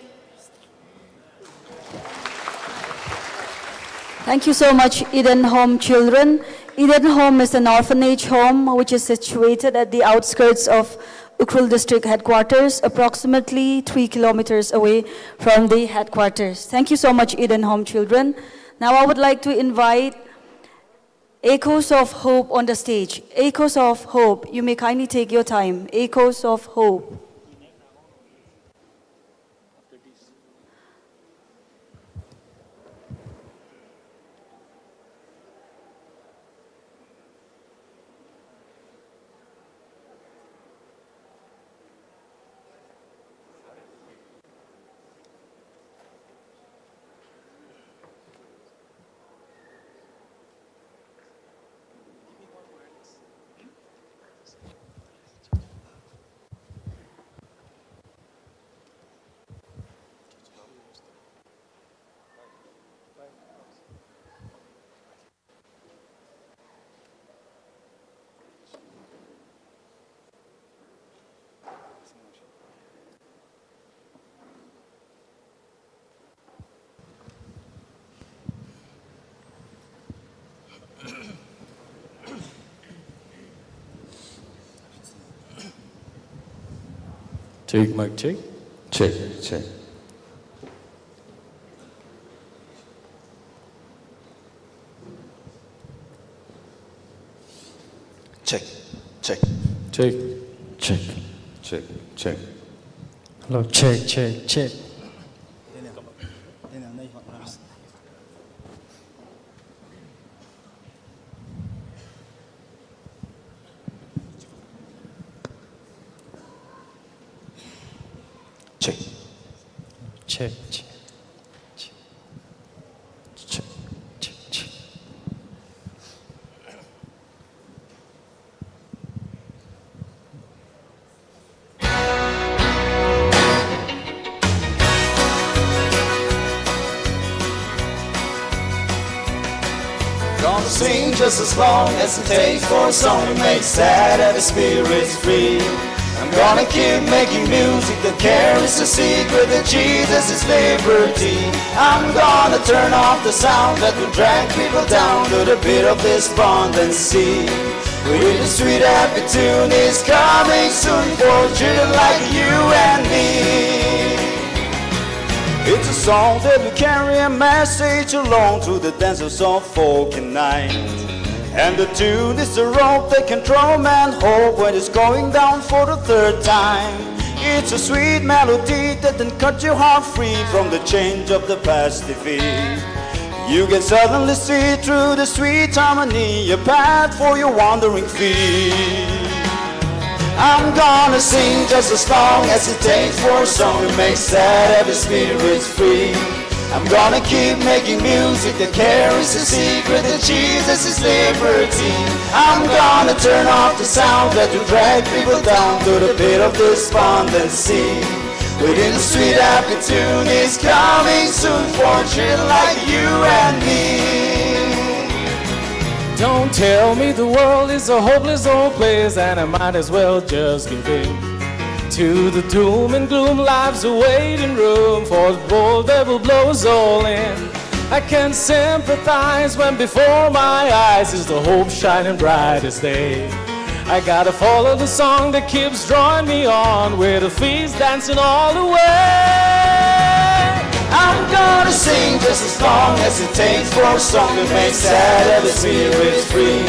Thank you so much, Eden Home children. Eden Home is an orphanage home which is situated at the outskirts of Ukhrul District Headquarters, approximately three kilometers away from the headquarters. Thank you so much, Eden Home children. Now I would like to invite Echoes of Hope on the stage. Echoes of Hope, you may kindly take your time. Echoes of Hope. Check, mic check. Check, check. Check, check. Check. Check, check, check. Hello, check, check, check. Check. Check, check. Check, check, check. Gonna sing just as long as it takes for a song to make sad every spirit free. I'm gonna keep making music that carries the secret that Jesus is liberty. I'm gonna turn off the sound that will drag people down to the pit of despondency. With a sweet happy tune is coming soon for children like you and me. It's a song that will carry a message along to the dancers of folk and night. And the tune is the rope that can throw man hope when it's going down for the third time. It's a sweet melody that can cut your heart free from the chains of the past defeat. You can suddenly see through the sweet harmony a path for your wandering feet. I'm gonna sing just as long as it takes for a song to make sad every spirit free. I'm gonna keep making music that carries the secret that Jesus is liberty. I'm gonna turn off the sound that will drag people down to the pit of despondency. Within the sweet happy tune is coming soon for children like you and me. Don't tell me the world is a hopeless old place and I might as well just give in to the doom and gloom. Life's a waiting room for the bold devil blows all in. I can sympathize when before my eyes is the hope shining bright as day. I gotta follow the song that keeps drawing me on, with the feet dancing all the way. I'm gonna sing just as long as it takes for a song to make sad every spirit free.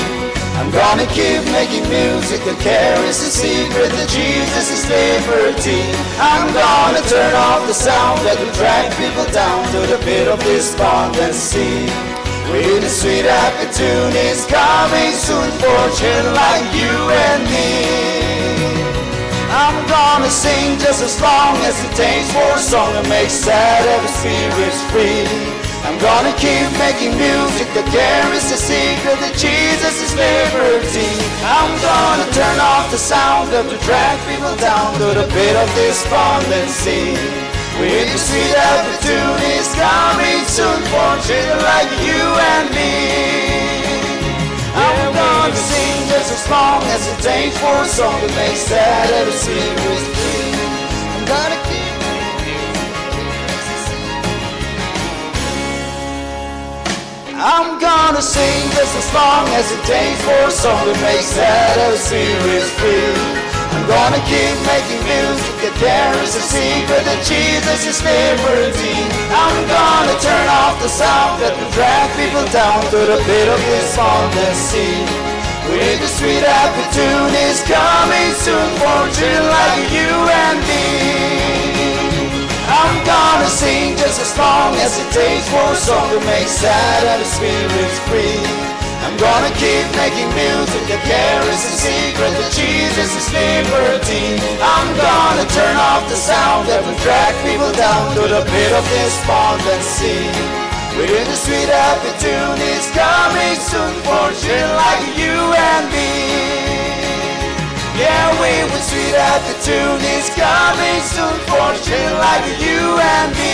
I'm gonna keep making music that carries the secret that Jesus is liberty. I'm gonna turn off the sound that will drag people down to the pit of despondency. With a sweet happy tune is coming soon for children like you and me. I'm gonna sing just as long as it takes for a song to make sad every spirit free. I'm gonna keep making music that carries the secret that Jesus is liberty. I'm gonna turn off the sound that will drag people down to the pit of despondency. With the sweet happy tune is coming soon for children like you and me. I'm gonna sing just as long as it takes for a song to make sad every spirit free. I'm gonna keep I'm gonna sing just as long as it takes for a song to make sad every spirit free. I'm gonna keep making music that carries the secret that Jesus is liberty. I'm gonna turn off the sound that will drag people down to the pit of despondency. With the sweet happy tune is coming soon for children like you and me. I'm gonna sing just as long as it takes for a song to make sad and the spirits free. I'm gonna keep making music that carries the secret that Jesus is liberty. I'm gonna turn off the sound that will drag people down to the pit of despondency. Within the sweet happy tune is coming soon for children like you and me. Yeah, we with sweet happy tune is coming soon for children like you and me.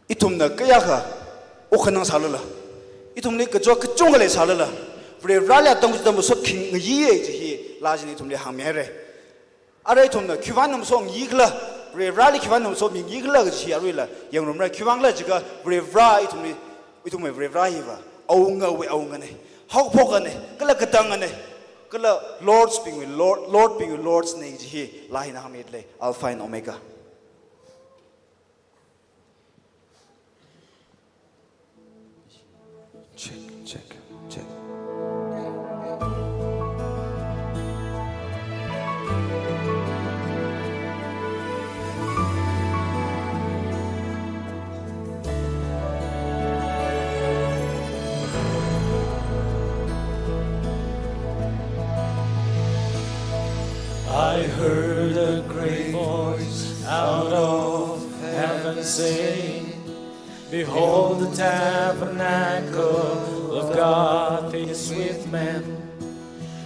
Ithumna kayākha okhanang sālala, ithumli kachot kachungkha leisālala, Varivarāli atam kachida masot khingayi chi hi laa china ithumli hāngmihaira. Arui ithumna khiwuivang namasomyikhala, Varivarāli khiwuivang namasomyikhala kaji aruila yangrumra. Khiwuivangkhala jiakha Varivarā ithumli, ithumwui Varivarā hiva awungawui awungana, haophokana, kala katangana, kala lords bingwui Lord, lord bingwui lords na kaji hi laa hina hāngmidalei, Alpha and Omega. Check, check, check. I heard a great voice out of heaven saying, "Behold, the tabernacle of God is with men.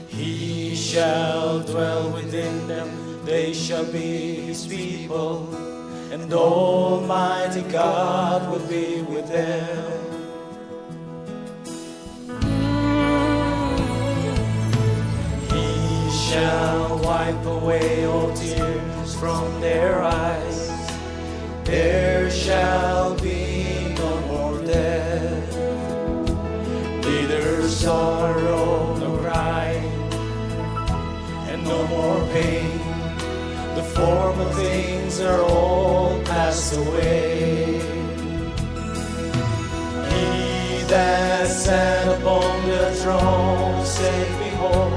He shall dwell within them, they shall be his people, and Almighty God will be with them." He shall wipe away all tears from their eyes. There shall be no more death, neither sorrow nor crying, and no more pain. The former things are all passed away. He that sat upon the throne said, "Behold,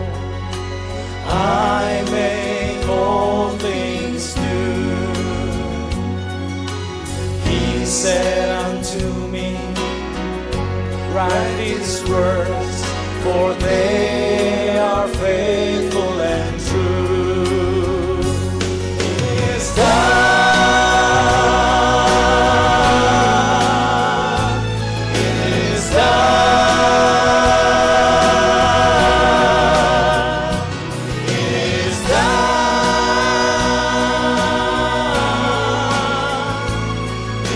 I make all things new." He said unto me, "Write these words, for they are faithful and true." It is done. It is done. It is done.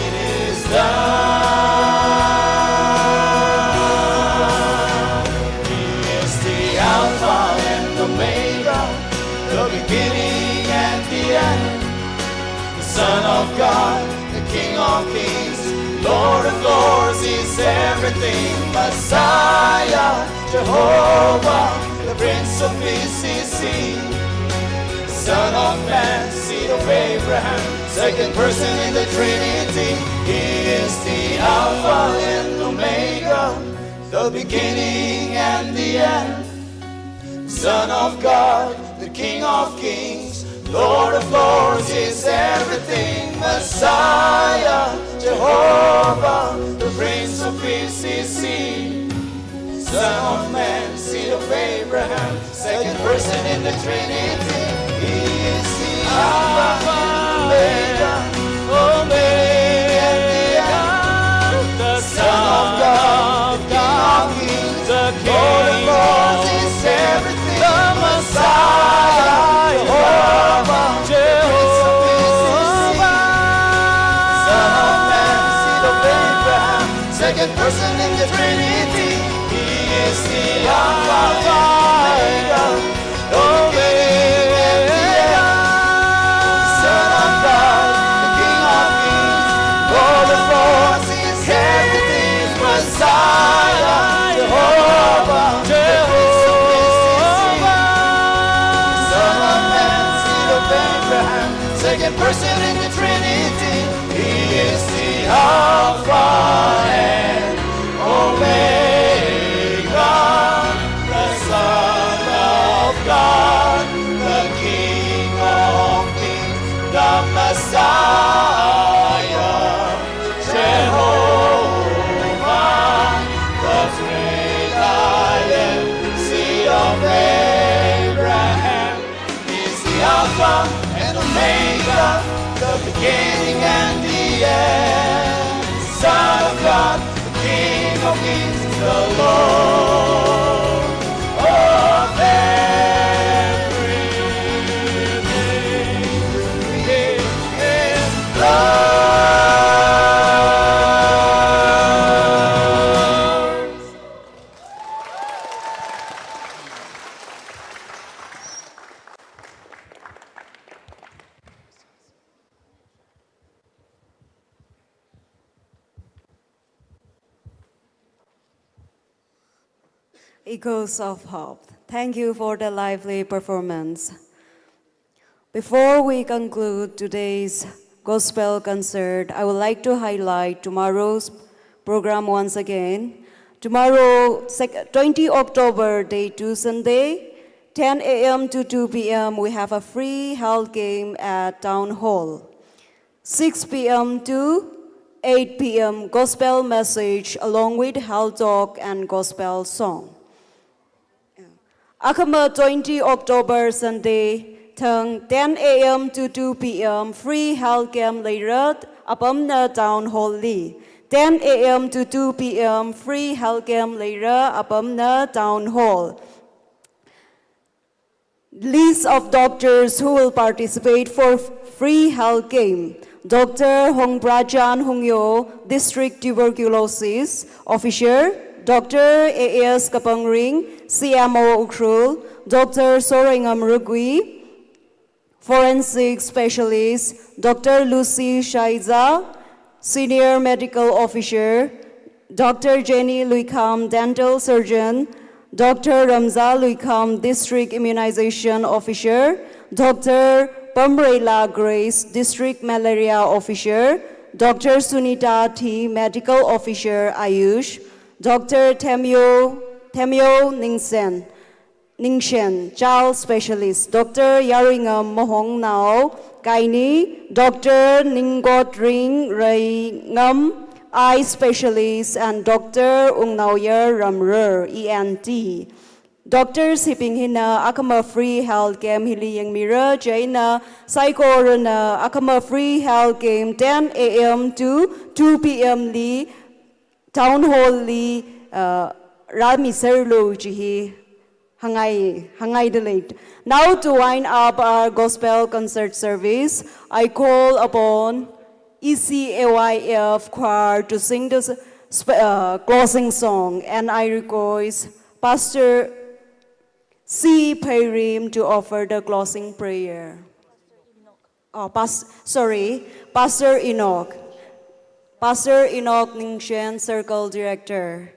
It is done. He is the Alpha and Omega, the beginning and the end. The Son of God, the King of kings, Lord of lords, is everything. Messiah, Jehovah, the Prince of Peace is he. Son of Man, seed of Abraham, second person in the Trinity. He is the Alpha and Omega, the beginning and the end. Son of God, the King of kings, Lord of lords, is everything. Messiah, Jehovah, the Prince of Peace is he. Son of Man, seed of Abraham, second person in the Trinity. He is the Alpha, Omega, Omega, the Son of God, the King of kings, the Lord of lords, is everything. The Messiah, Jehovah, Jehovah, Son of Man, seed of Abraham, second person in the Trinity. He is the Alpha, Omega, Omega, Son of God, the King of kings, Lord of lords, is everything. Messiah, Jehovah, Jehovah, Son of Man, seed of Abraham, second person in the Trinity. He is the Alpha and Omega, the Son of God, the King of kings, the Messiah, Jehovah, the great I am, seed of Abraham. He's the Alpha and Omega, the beginning and the end. Son of God, the King of kings, the Lord of everything. He is Lord. Echoes of Hope. Thank you for the lively performance. Before we conclude today's gospel concert, I would like to highlight tomorrow's program once again. Tomorrow, sec- twenty October, day two, Sunday, ten a m to two p m, we have a free health camp at Town Hall. Six p m to eight p m, gospel message along with health talk and gospel song. Akhama twenty October, Sunday, thang ten a m to two p m, free health camp leira, apamna Town Hall li. Ten a m to two p m, free health camp leira, apamna Town Hall. List of doctors who will participate for free health camp. Doctor Hongprachan Hungyo, District Tuberculosis Officer, Doctor A S Kapangring, C M O Ukhrul, Doctor Soreingam Rugui, Forensic Specialist, Doctor Lucy Shaiza, Senior Medical Officer, Doctor Jenny Luikham, Dental Surgeon, Doctor Ramza Luikham, District Immunization Officer, Doctor Pamreila Grace, District Malaria Officer, Doctor Sunita T, Medical Officer, Ayush, Doctor Temyo, Temyo Ningsen, Ningshen, Child Specialist, Doctor Yaringam Mohongnao, Gynae, Doctor Ningkotring Reingam, Eye Specialist, and Doctor Ungnaoyar Ramrer, E N T. Doctors hibing hina akhama free health camp hili yangmira, chieina saikorana akhama free health camp ten a m to two p m li Town Hall li, uh, rāmiserlu chi hi hāngngai, hāngngaida lei. Now to wind up our gospel concert service, I call upon E C A Y F choir to sing the s- sp- uh, closing song, and I request Pastor C Pheirim to offer the closing prayer. Oh, pas- sorry, Pastor Enoch. Pastor Enoch Ningshen, Circle Director.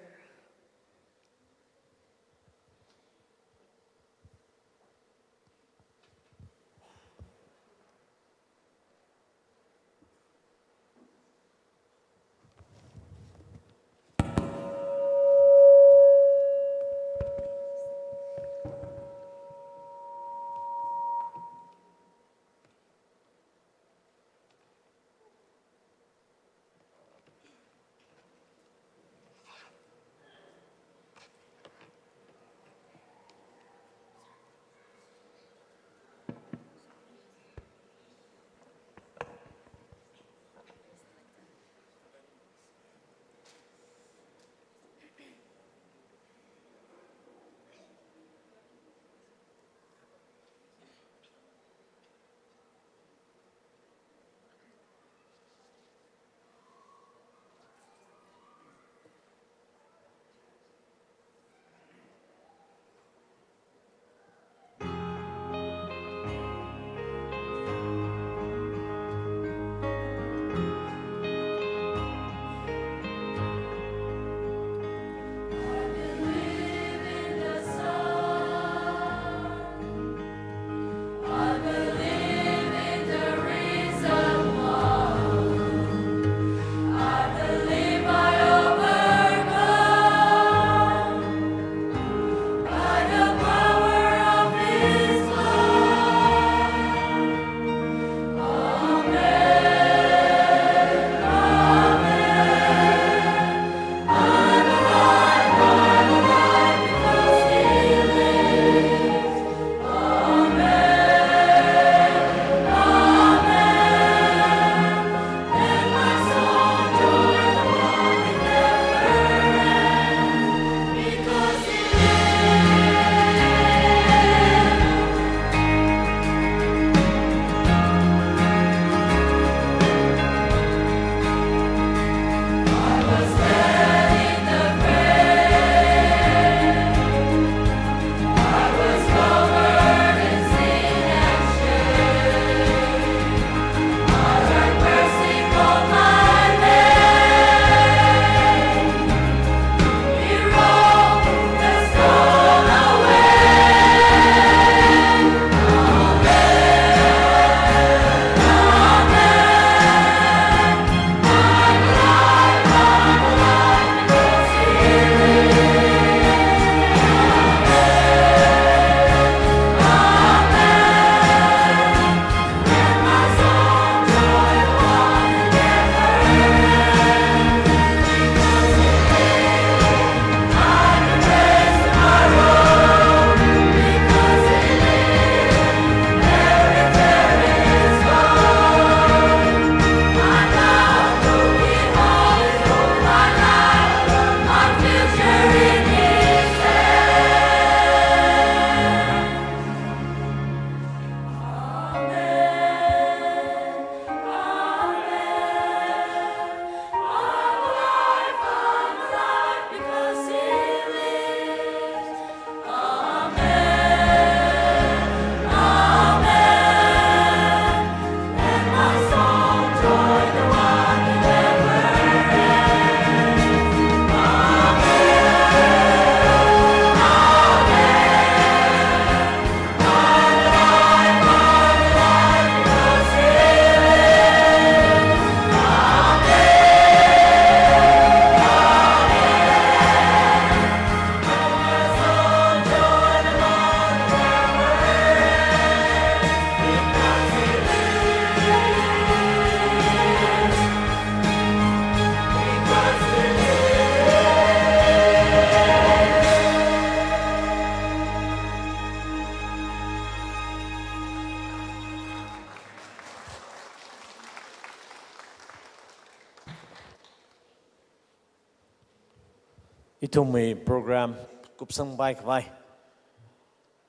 Ithumwui program kupsangpai khavai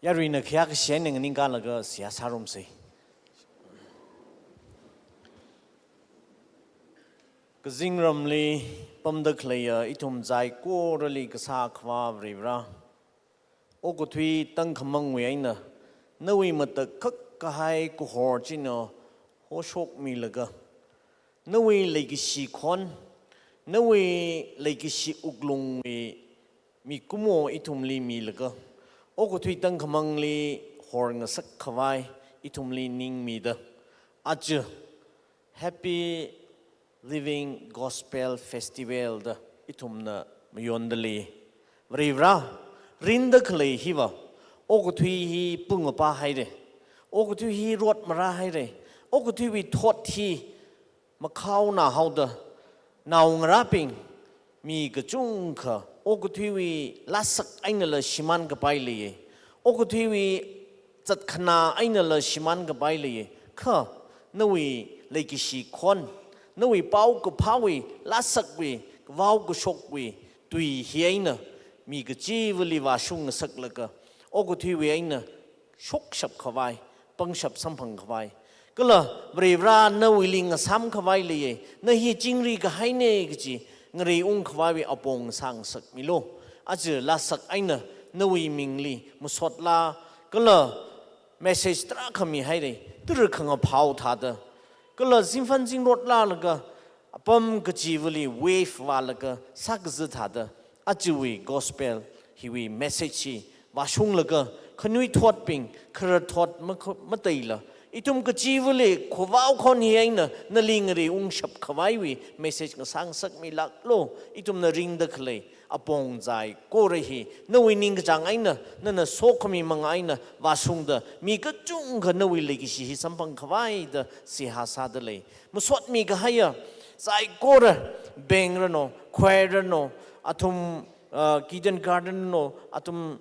yaruina khayākashi eina nganingkalaga seihā sārumsa. Kazingramli pamda khaleiya ithum saikorali Kasā Akhava Varivara, okathui tangkhamangwui eina nawui matakhak kahai kahor china hoshokmilaga, nawui leikashi khon, nawui leikashi wuklungwui mikumo ithumli milaga, okathui tangkhamangli horngasak khavai ithumli ningmida, aja Happy Living Gospel Festival da ithumna mayonda lei. Varivara, rinda khalei hiva okathui hi pungapa haira, okathui hi rotmara haira, okathuiwui thot hi makhaona haoda, naongarābing mi kachungkha okathuiwui lāsak einala shimānkapai leiya, okathuiwui zatkhanā einala shimānkapai leiya. Kha nawui leikashi khon, nawui paokaphāwui lāsakwui, kavao kashokwui tui hi eina mi kachivali vāshungngasaklaga, okathuiwui eina shokshap khavai, pangshap samphang khavai, kala Varivara nawuili ngasām khavai leiya, na hi chingri kahaina kaji ngareiung khavaiwui apong sāngasakmilu. Aja lāsak eina nawui mingli masotla, kala message tarākha mihaira, tara khangaphao thāda, kala zingfan zingrot lālaga, apam kachivali wave vālaga sākaza thāda, ajawui gospel hiwui message hi vāshunglaga, khanuithotbing, kharathot makho-, mateila, ithum kachivali khavao khon hi eina nali ngareiungshap khavaiwui message ngasāngasakmilaklu. Ithumna ringda khalei apong saikora hi nawui ningkachāng eina, nana sokhami manga eina vāshungda, mi kachungkha nawui leikashi hi samphang khavai da seihā sāda lei. Masotmi kahaiya saikora, band ranu, choir ranu, athum, ah, Eden Garden ranu, athum,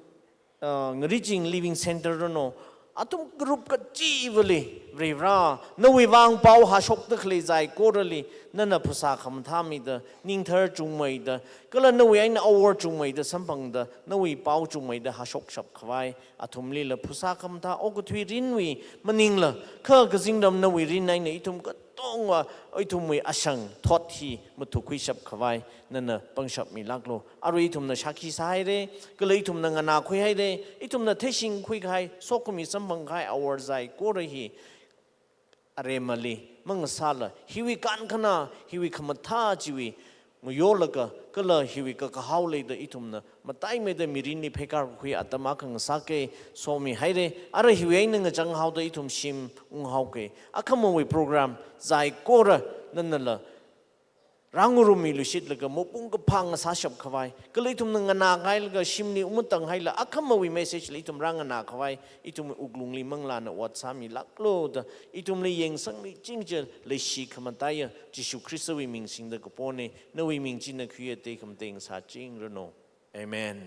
ah, Ngariching Living Centre ranu, athum group kachivali, Varivara, nawui vang pao hāshokda khalei saikorali nana phasā khamathā mida, ningthar chungmeida, kala nawui eina awor chungmeida samphangda, nawui pao chungmeida hāshokshap khavai, athumlila phasā khamathā, okathui rinwui maningla, kha kazingram nawui rin eina ithum katonga, ithumwui ashang thot hi mathukhuishap khavai nana pangshapmilaklu. Arui ithumna shākhi sāhaira, kala ithumna nganākhui haira, ithumna theishingkhui kahai, sokhami samphang kahai awor saikora hi aremali mangasāla, hiwui kankhana, hiwui khamathā chiwui mayolaga, kala hiwui kakahao leida ithumna mataimeida mirinli pheikar kakhui atam akha ngasāka, somihaira. Ara hiwui eina ngachang haoda ithum shim unghaoka. Akhamawui program saikora nanala rāngarummiluishitlaga, mapung kaphā ngasāshap khavai, kala ithumna nganākahailaga shimli ungmatang haila, akhamawui message la ithum rānganā khavai, ithumwui wuklungli manglāna ot sāmilaklu da, ithumli yangsangmiching chiakha leishi khamataiya Jishu Khristawui ming singda kapona. Nawui ming china khuiya, tekhamatei ngasāchingranu. Amen.